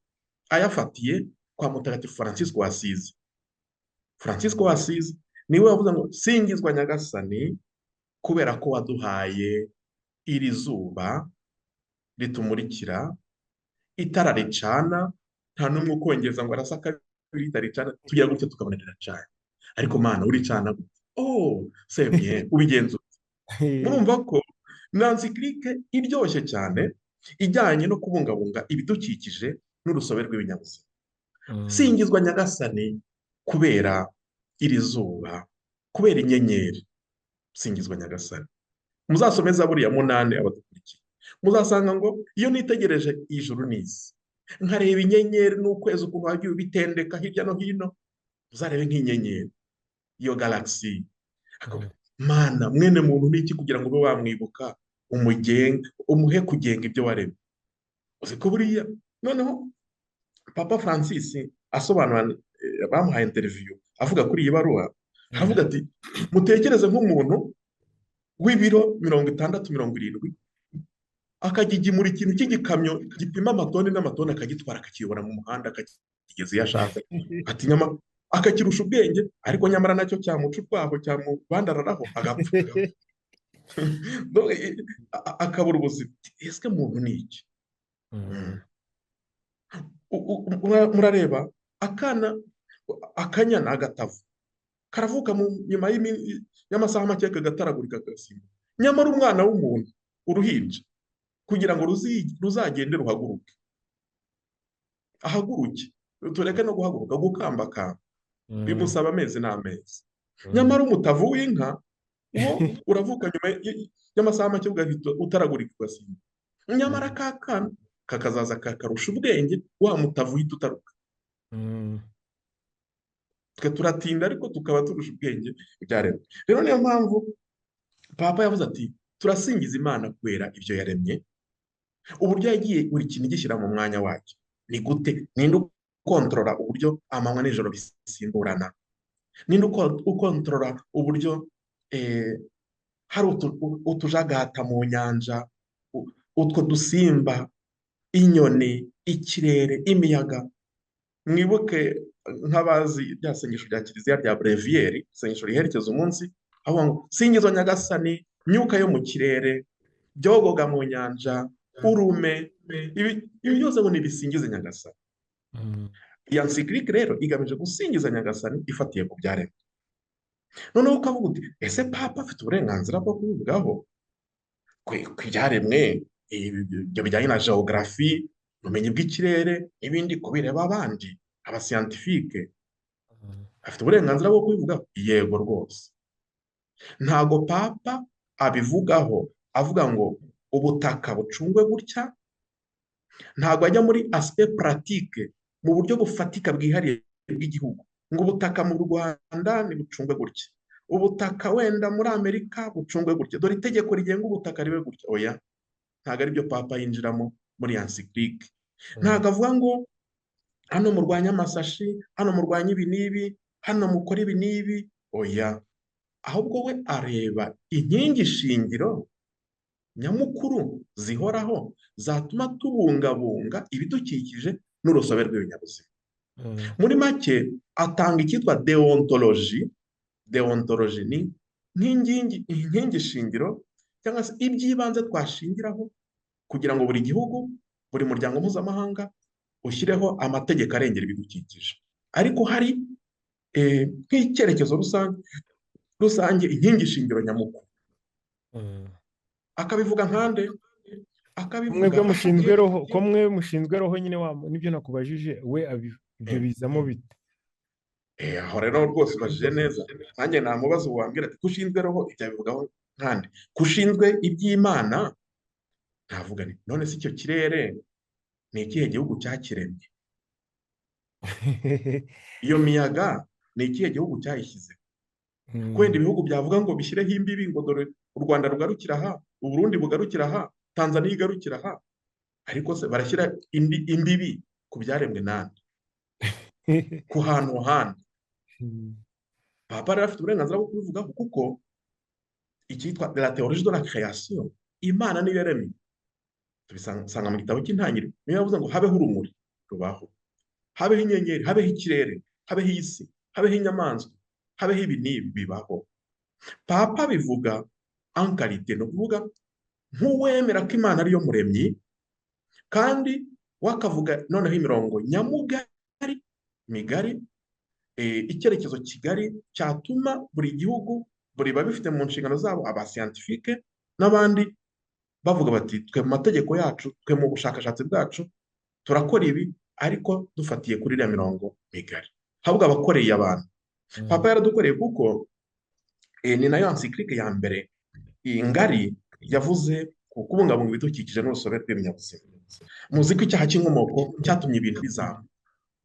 ayafatiye kwa Mutagatifu Francisco wa Asizi. Francisco wa Asizi niwe wavuze ngo singizwa Nyagasani kubera ko waduhaye iri zuba ritumurikira, itara ricana, nta n'umwe ukongeza ngo arasa kabiri itara ricana, tugira gutya tukabona riracanye. Ariko Mana uricana gute? Oh, c'est bien, ubigenza ute? Murumva ko ni encyclique iryoshye cyane, ijyanye no kubungabunga ibidukikije n'urusobe rw'ibinyabuzima. Singizwa Nyagasani kubera iri zuba, kubera inyenyeri, singizwa Nyagasani. Muzasome Zaburi ya 8 abadukurikiye, muzasanga ngo iyo nitegereje ijuru n'isi, nkareba inyenyeri n'ukwezi ukuntu wagiye ubitendeka hirya no hino, muzarebe nk'inyenyeri, iyo galaxy. Mana, mwene muntu ni iki kugira ngo ube wamwibuka, umugenga, umuhe kugenga ibyo waremye? Uzi ko buriya noneho Papa Francis asobanura, bamuhaye interview avuga kuri iyi baruwa, aravuga ati mutekereze nk'umuntu w'ibiro 60 70 akagigimura ikintu cy'igikamyo gipima amatoni n'amatoni, akagitwara akakiyobora mu muhanda akakigeza iyo ashatse, ati nyama akakirusha ubwenge, ariko nyamara nacyo cyamuca urwaho, cyamubandararaho agapfa, akabura ubuzima. Ese muntu ni iki? Murareba akana, akanyana, agatavu karavuka nyuma y'amasaha make kagataragurika kagasimbuka. Nyamara umwana w'umuntu, uruhinja, kugira ngo ruzagende ruhaguruke, ahaguruke, tureke no guhaguruka, gukambakamba, bimusaba amezi n'amezi. Nyamara umutavu w'inka wo uravuka nyuma y'amasaha make ugahita utaragurika ugasimbuka. Nyamara ka kana kakazaza kakarusha ubwenge wa mutavu uhita utaruka. Twe turatinda ariko tukaba turusha ubwenge ibyaremwe. Rero niyo mpamvu Papa yavuze ati turasingiza Imana kubera ibyo yaremye, uburyo yagiye buri kintu gishyira mu mwanya wacyo. Ni gute? Ninde ukontorora uburyo amanywa n'ijoro bisimburana? Ninde ukontorora uburyo hari utujagata mu nyanja, utwo dusimba? Inyoni, ikirere, imiyaga. Mwibuke nk'abazi rya sengesho rya kiliziya rya breviyeri, isengesho riherekeza umunsi, aho ngo singizwa Nyagasani, myuka yo mu kirere, byogoga mu nyanja, urume, ibi byose ngo nibisingize Nyagasani. Iyi encyclique rero igamije gusingiza Nyagasani ifatiye ku byaremwe. Noneho ukavuga uti ese Papa afite uburenganzira bwo kubivugaho ku byaremwe, ibyo bijyanye na geography, ubumenyi bw'ikirere n'ibindi, kubireba abandi abasiyantifike, afite uburenganzira bwo kubivugaho? Yego rwose. Ntago Papa abivugaho avuga ngo ubutaka bucungwe gutya, ntago ajya muri aspect pratique, mu buryo bufatika bwihariye bw'igihugu, ngo ubutaka mu Rwanda nibucungwe gutya, ubutaka wenda muri Amerika bucungwe gutya, dore itegeko rigenga ubutaka ribe gutya. Oya, ntago aribyo Papa yinjiramo muri encyclique. Ntago avuga ngo hano murwanye amasashi, hano murwanye ibi n'ibi, hano mukora ibi n'ibi. Oya, ahubwo we areba inkingi shingiro nyamukuru zihoraho zatuma tubungabunga ibidukikije n'urusobe rw'ibinyabuzima. Muri make atanga icyitwa deontology. Deontology ni nk'inkingi shingiro cyangwa se iby'ibanze twashingiraho kugira ngo buri gihugu, buri muryango mpuzamahanga ushyireho amategeko arengera ibidukikije. Ariko hari nk'icyerekezo rusange, inkingi shingiro nyamukuru. Akabivuga nkande? Akabivuga mwebwe mushinzwe roho, ko mwe mushinzwe roho nyine wa nibyo nakubajije, we ibyo bizamo bite? Aho rero rwose ubajije neza. Nanjye namubaza wambwira ati kushinzwe roho ibyo abivugaho nkande, kushinzwe iby'Imana ntavuga nti none se icyo kirere ni ikihe gihugu cyakiremye? Iyo miyaga ni ikihe gihugu cyayishyize? Kwenda ibihugu byavuga ngo bishyireho imbibi, ngo dore u Rwanda rugarukira aha, u Burundi bugarukira aha, Tanzania igarukira aha, ariko se barashyira imbibi ku byaremwe nande? Ku hantu handi? Papa rero afite uburenganzira bwo kubivugaho, kuko icyitwa la théologie de la création, Imana niyo yaremye, tubisanga mu gitabo cy'Intangiriro. Niyo yavuze ngo habeho urumuri, rubaho, habeho inyenyeri, habeho ikirere, habeho isi, habeho inyamaswa, habeho ibi n'ibi, bibaho. Papa bivuga en qualité, ni ukuvuga nk'uwemera ko Imana ariyo muremyi, kandi wakavuga noneho imirongo nyamugari migari, icyerekezo kigari cyatuma buri gihugu, buri babifite mu nshingano zabo, abasiyantifike n'abandi, bavuga bati twe mu mategeko yacu, twe mu bushakashatsi bwacu turakora ibi, ariko dufatiye kuri iriya mirongo migari. Ahubwo abakoreye abantu, Papa yaradukoreye, kuko ni nayo encyclique ya mbere ngari yavuze ku kubungabunga ibidukikije n'urusobe rw'ibinyabuzima. Muzi ko icyaha cy'inkomoko cyatumye ibintu bizamuka.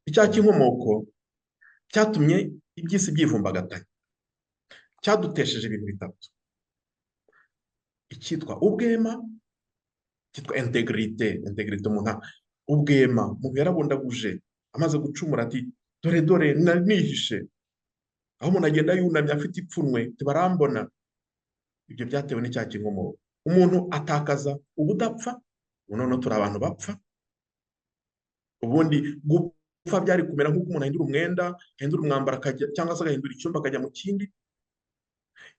Icyaha cy'inkomoko cyatumye iby'isi byivumbagatanya, cyadutesheje ibintu bitatu: icyitwa ubwema, cyitwa intégrité. Intégrité, umuntu ubwema, umuntu yarabundaguje amaze gucumura ati dore dore nihishe, aho umuntu agenda yunamye afite ipfunwe, tibarambona. Ibyo byatewe n'icyaha cy'inkomoko. Umuntu atakaza ubudapfa. Ubu noneho turi abantu bapfa. Ubundi gupfa byari kumera nk'uko umuntu ahindura umwenda, ahindura umwambaro, cyangwa se agahindura icyumba akajya mu kindi.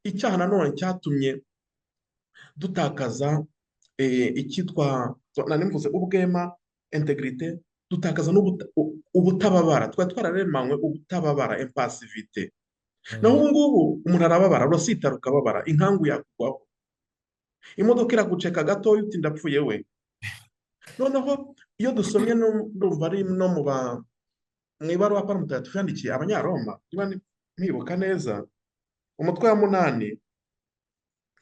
Icyaha nanone cyatumye dutakaza icyitwa, nari mvuze ubwema, intégrité, dutakaza ubutababara. Twari twararemanywe ubutababara, impassivité. Naho ubu ngubu umuntu arababara, urasitara ukababara, inkangu yakugwaho, imodoka iraguceka gatoya uti ndapfuye we. Noneho iyo dusomye, ndumva ari no mu ba mu ibaruwa Pawulo Mutagatifu yandikiye Abanyaroma, niba ntibuka neza, umutwe wa 8,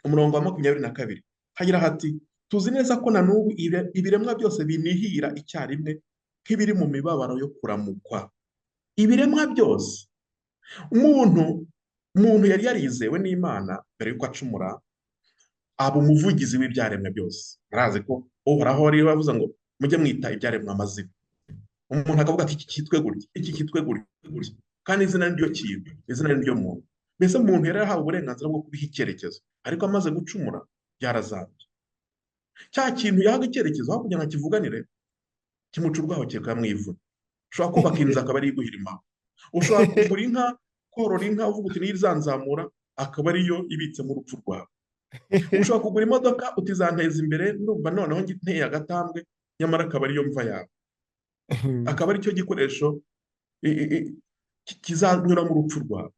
umurongo wa 22, hagira hati: tuzi neza ko na n'ubu ibiremwa byose binihira icyarimwe nk'ibiri mu mibabaro yo kuramukwa. Ibiremwa byose. Umuntu yari yarizewe n'Imana mbere y'uko acumura, aba umuvugizi w'ibyaremwe byose. Murazi ko Uhoraho rero yavuze ngo mujye mwita ibyaremwe amazina, umuntu akavuga ati iki cyitwe gutya, iki cyitwe gutya, kandi izina ni ryo kintu, izina ni ryo muntu. Mbese umuntu yari yarahawe uburenganzira bwo kubiha icyerekezo, ariko amaze gucumura byarazambye. Cya kintu yahaga icyerekezo, aho kugira ngo akivuganire Kimuca urwaho kikamwivuna. Ushobora kubaka inzu akaba ariyo iguhirimaho. Ushobora kugura inka, korora inka uvuga uti niyo izanzamura, akaba ariyo ibitsemo urupfu rwawe. Ushobora kugura imodoka uti izanteza imbere, ndumva noneho nteye agatambwe, nyamara akaba ariyo mva yawe, akaba aricyo gikoresho kizanyuramo urupfu rwawe.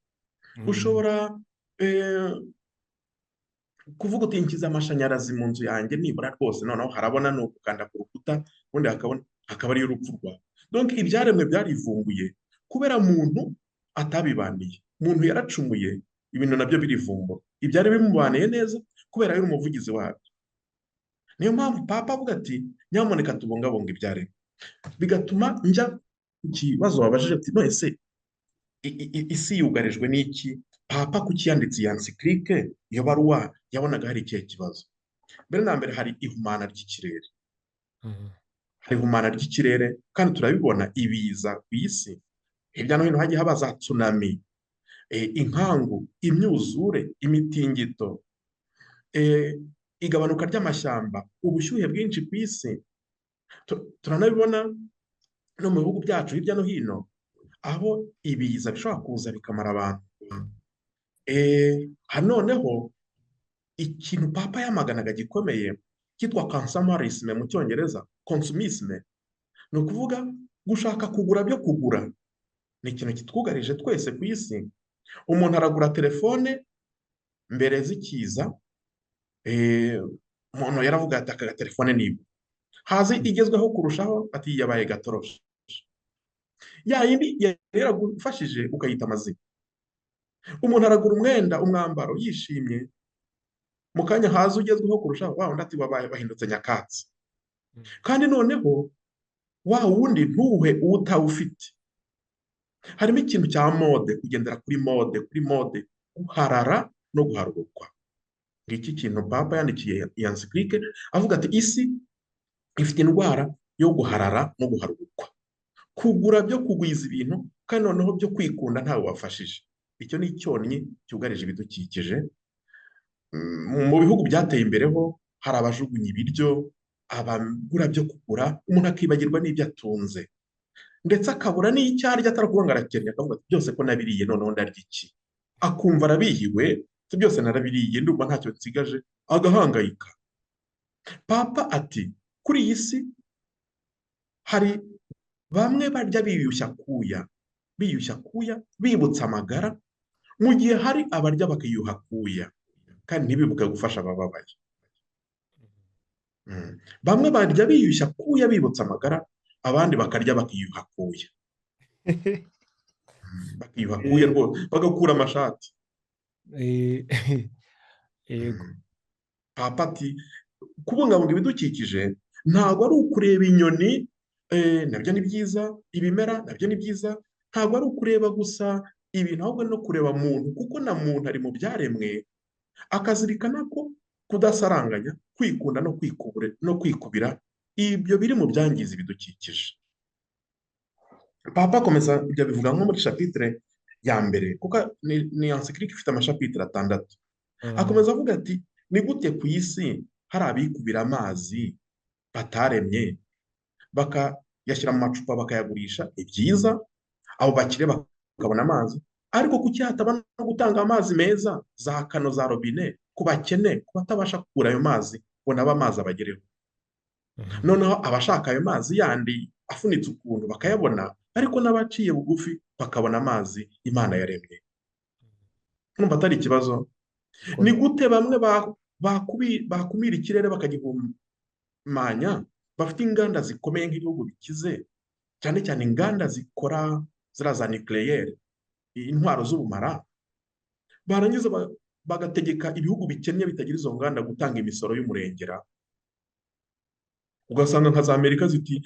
Ushobora kuvuga uti nshyize amashanyarazi mu nzu yanjye nibura rwose noneho harabona, ni ugukanda ku rukuta ubundi hakabona, akaba ariyo urupfu rwawe. Donc ibyaremwe byarivumbuye kubera muntu atabibaniye. Muntu yaracumuye, ibintu nabyo birivumbura. Ibyari bimubaniye neza kubera yari umuvugizi wabyo. Niyo mpamvu Papa avuga ati nyamuneka tubungabunga ibyaremwe. Bigatuma njya ku kibazo wabajije ati none se isi yugarijwe n'iki? Papa kuki yanditse iyi encyclique, iyo baruwa, yabonaga hari ikihe kibazo? Mbere na mbere hari ihumana ry'ikirere. Hari ihumana ry'ikirere kandi turabibona, ibiza ku isi hirya no hino hagiye haba za tsunami, inkangu, imyuzure, imitingito, igabanuka ry'amashyamba, ubushyuhe bwinshi ku isi. Turanabibona no mu bihugu byacu hirya no hino, aho ibiza bishobora kuza bikamara abantu. Noneho ikintu Papa yamaganaga gikomeye cyitwa consumerisme mu cyongereza, consumisme, ni ukuvuga gushaka kugura byo kugura. Ni ikintu kitwugarije twese ku isi. Umuntu aragura telefone mbere zikiza, umuntu yaravuga ati aka gatelefone niba hazi igezweho kurushaho, ati yabaye gatoroshi, ya yindi yari yaragufashije ukayita amazina. Umuntu aragura umwenda, umwambaro, yishimye, mu kanya haza ugezweho kurushaho, wa wundi ati wabaye wahindutse nyakatsi. Kandi noneho wa wundi ntuwuhe utawufite. Harimo ikintu cya mode, kugendera kuri mode, kuri mode, guharara no guharurukwa. Ngiki kintu Papa yandikiye iyi encyclique avuga ati isi ifite indwara yo guharara no guharurukwa, kugura byo kugwiza ibintu kandi noneho byo kwikunda ntawe wafashije. Icyo ni icyonnyi cyugarije ibidukikije. Mu bihugu byateye imbere ho hari abajugunya ibiryo, abagura byo kugura, umuntu akibagirwa n'ibyo atunze, ndetse akabura n'icyo arya, atari ukuvuga ngo arakennye, akavuga ati byose ko nabiriye noneho ndarya iki? Akumva arabihiwe, byose narabiriye, ndumva ntacyo nsigaje, agahangayika. Papa ati kuri iyi si hari bamwe barya biyushya kuya, biyushya kuya, bibutsa amagara, mu gihe hari abarya bakiyuha kuya kandi ntibibuke gufasha abababaye. Bamwe barya biyushya kuya bibutsa amagara, abandi bakarya bakiyuha kuya. Bakiyuha kuya rwose, bagakura amashati. Yego. Papa ati kubungabunga ibidukikije ntabwo ari ukureba inyoni, nabyo ni byiza, ibimera nabyo ni byiza, ntabwo ari ukureba gusa ibintu, ahubwo no kureba muntu, kuko na muntu ari mu byaremwe, akazirikana ko kudasaranganya, kwikunda no kwikubira, ibyo biri mu byangiza ibidukikije. Papa akomeza ibyo abivuga nko muri chapitre ya mbere, kuko ni encyclique ifite amachapitre 6. Akomeza avuga ati ni gute ku isi hari abikubira amazi bataremye, bakayashyira mu macupa bakayagurisha, ni byiza, abo bakire bakabona amazi, ariko kuki hataba no gutanga amazi meza, za kano za robine, ku bakene, ku batabasha kugura ayo mazi, ngo nabo amazi abagereho. Noneho abashaka ayo mazi yandi afunitse ukuntu bakayabona, ariko n'abaciye bugufi bakabona amazi Imana yaremye. Numva atari ikibazo. Ni gute bamwe bakumira ikirere bakagihumanya, bafite inganda zikomeye nk'ibihugu bikize, cyane cyane inganda zikora ziriya za nucléaire, intwaro z'ubumara, barangiza bagategeka ibihugu bikennye bitagira izo nganda gutanga imisoro y'umurengera. Ugasanga nka za Amerika ziti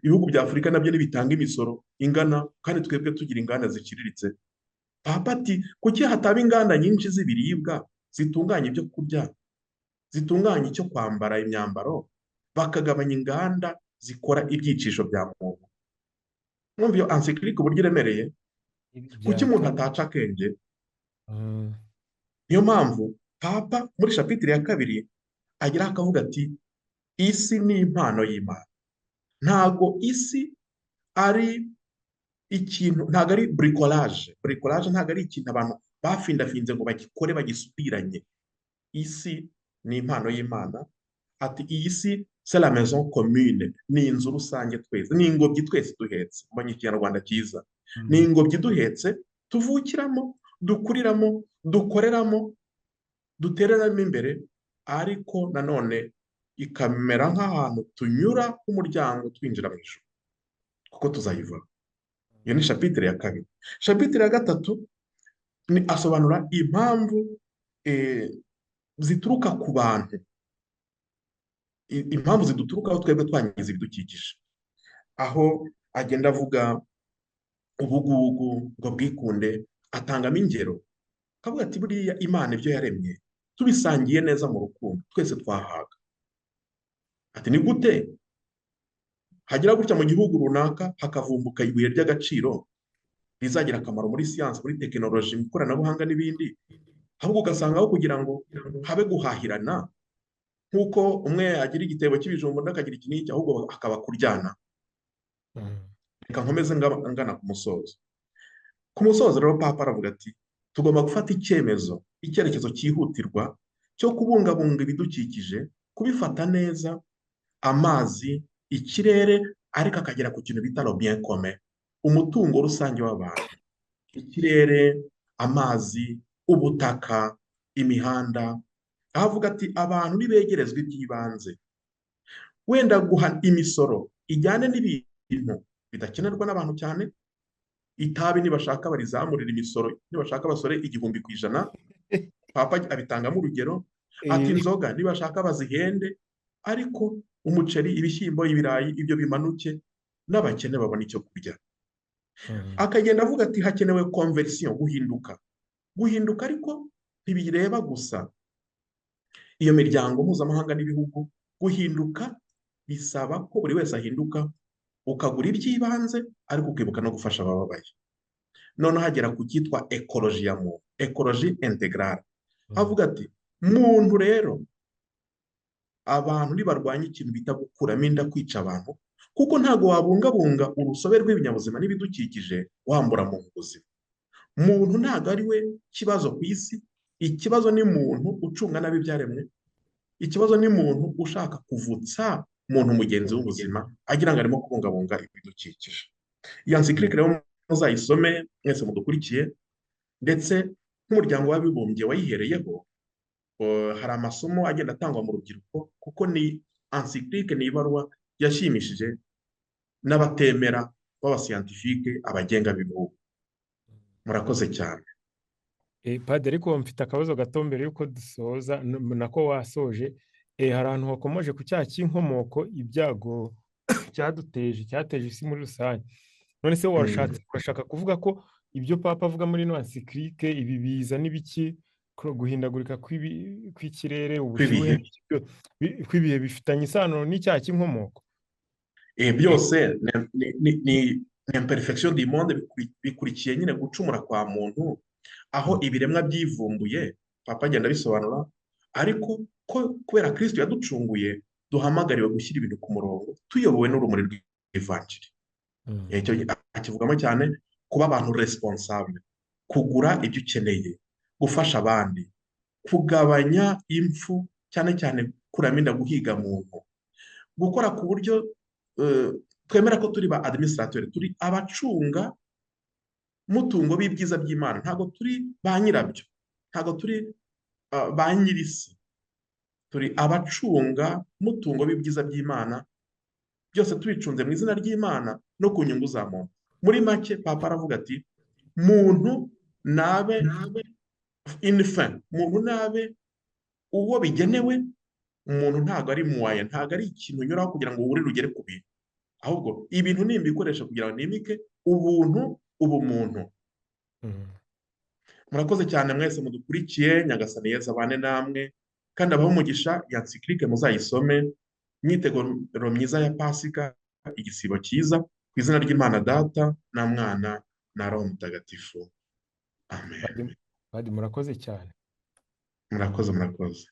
ibihugu bya Afurika nabyo ntibitanga imisoro ingana, kandi twebwe tugira inganda ziciriritse. Papa ati kuki hataba inganda nyinshi z'ibiribwa zitunganya ibyo kurya, zitunganya icyo kwambara, imyambaro, bakagabanya inganda zikora ibyicisho bya muntu. Mwumva iyo encyclique uburyo iremereye? Kuki umuntu ataca akenge? Niyo mpamvu Papa muri chapitre ya 2 agira akavuga ati isi ni impano y'Imana, Ntago isi ari ikintu, ntago ari bricolage. Bricolage ntago ari ikintu abantu bafindafinze ngo bagikore bagisubiranye. Isi ni impano y'Imana. Ati iyi si c'est la maison commune, ni inzu rusange twese, ni ingobyi twese duhetse. Mbonye ikinyarwanda cyiza, ni ingobyi duhetse, tuvukiramo, dukuriramo, dukoreramo, dutereramo imbere, ariko nanone ikamera nk'ahantu tunyura nk'umuryango twinjira mu ijuru, kuko tuzayiva. Iyo ni chapitre ya kabiri. Chapitre ya gatatu ni asobanura impamvu zituruka ku bantu, impamvu ziduturukaho twebwe twangiza ibidukikije, aho agenda avuga ubugugu, ngo bwikunde, atangamo ingero, akavuga ati buriya Imana ibyo yaremye tubisangiye neza mu rukundo twese twahaga. Ati ni gute hagira gutya mu gihugu runaka hakavumbuka ibuye ry'agaciro rizagira akamaro muri siyansi, muri tekinoloji, mu ikoranabuhanga n'ibindi, ahubwo ugasanga aho kugira ngo habe guhahirana nk'uko umwe agira igitebo cy'ibijumba undi akagira iki n'iki, ahubwo hakaba kuryana. Reka nkomeze ngana ku musozo. Ku musozo rero Papa aravuga ati tugomba gufata icyemezo, icyerekezo cyihutirwa cyo kubungabunga ibidukikije, kubifata neza, amazi, ikirere, ariko akagera ku kintu bita le bien commun, umutungo rusange w'abantu, ikirere, amazi, ubutaka, imihanda. Aho avuga ati abantu nibegerezwa iby'ibanze, wenda guha imisoro ijyane n'ibintu bidakenerwa n'abantu cyane, itabi nibashaka barizamurira imisoro, nibashaka basore 1000%, Papa abitangamo urugero, ati inzoga nibashaka bazihende, ariko umuceri, ibishyimbo, ibirayi, ibyo bimanuke, n'abakene babona icyo kurya. Akagenda avuga ati hakenewe conversion, guhinduka. Guhinduka ariko ntibireba gusa iyo miryango mpuzamahanga n'ibihugu, guhinduka bisaba ko buri wese ahinduka, ukagura iby'ibanze ariko ukibuka no gufasha abababaye. Noneho hagera ku cyitwa écologie ya muntu, écologie intégrale. Avuga ati muntu rero, abantu nibarwanya ikintu bita gukuramo inda, kwica abantu, kuko ntabwo wabungabunga urusobe rw'ibinyabuzima n'ibidukikije wambura muntu ubuzima. Muntu ntabwo ari we kibazo ku isi, ikibazo ni muntu ucunga nabi ibyaremwe, ikibazo ni muntu ushaka kuvutsa muntu mugenzi w'ubuzima agira ngo arimo kubungabunga ibidukikije. Iyo encyclique rero muzayisome mwese mudukurikiye, ndetse nk'umuryango w'abibumbye wayihereyeho, hari amasomo agenda atangwa mu rubyiruko, kuko ni encyclique, ni ibaruwa yashimishije n'abatemera b'abascientifiques, abagenga b'ibihugu. Murakoze cyane. Padiri, ariko mfite akabazo gato mbere y'uko dusoza, nako wasoje. Hari ahantu hakomoje ku cyaha cy'inkomoko, ibyago cyaduteje, cyateje isi muri rusange. None se urashaka kuvuga ko ibyo Papa avuga muri ino encyclique, ibi biza n'ibiki, guhindagurika kw'ikirere, ubushyuhe, kw'ibihe, bifitanye isano n'icyaha cy'inkomoko? Byose ni imperfection du monde, bikurikiye nyine gucumura kwa muntu, aho ibiremwa byivumbuye. Papa agenda abisobanura, ariko ko kubera Kristo yaducunguye duhamagariwe gushyira ibintu ku murongo tuyobowe n'urumuri rw'ivanjiri. Icyo akivugamo cyane, kuba abantu responsable, kugura ibyo ukeneye, gufasha abandi, kugabanya impfu, cyane cyane kuramo inda, guhiga muntu, gukora ku buryo twemera ko turi ba administrateur, turi abacunga mutungo b'ibyiza by'Imana, ntabwo turi ba nyirabyo, ntabwo turi ba nyir'isi, turi abacunga mutungo b'ibyiza by'Imana, byose tubicunze mu izina ry'Imana no ku nyungu za muntu. Muri make Papa aravuga ati muntu nabe in fin, muntu nabe uwo bigenewe. Umuntu ntabwo ari moyen, ntabwo ari ikintu unyuraho kugira ngo wurire ugere ku bintu, ahubwo ibintu ni ibikoresho kugira ngo nimike ubuntu, ubumuntu. Murakoze cyane mwese mudukurikiye. Nyagasani Yezu abane namwe kandi abahe umugisha. Ya encyclique muzayisome. Imyiteguro myiza ya Pasika, igisibo cyiza, ku izina ry'Imana Data na Mwana na Roho Mutagatifu, amen. Padiri, murakoze cyane. Murakoze, murakoze.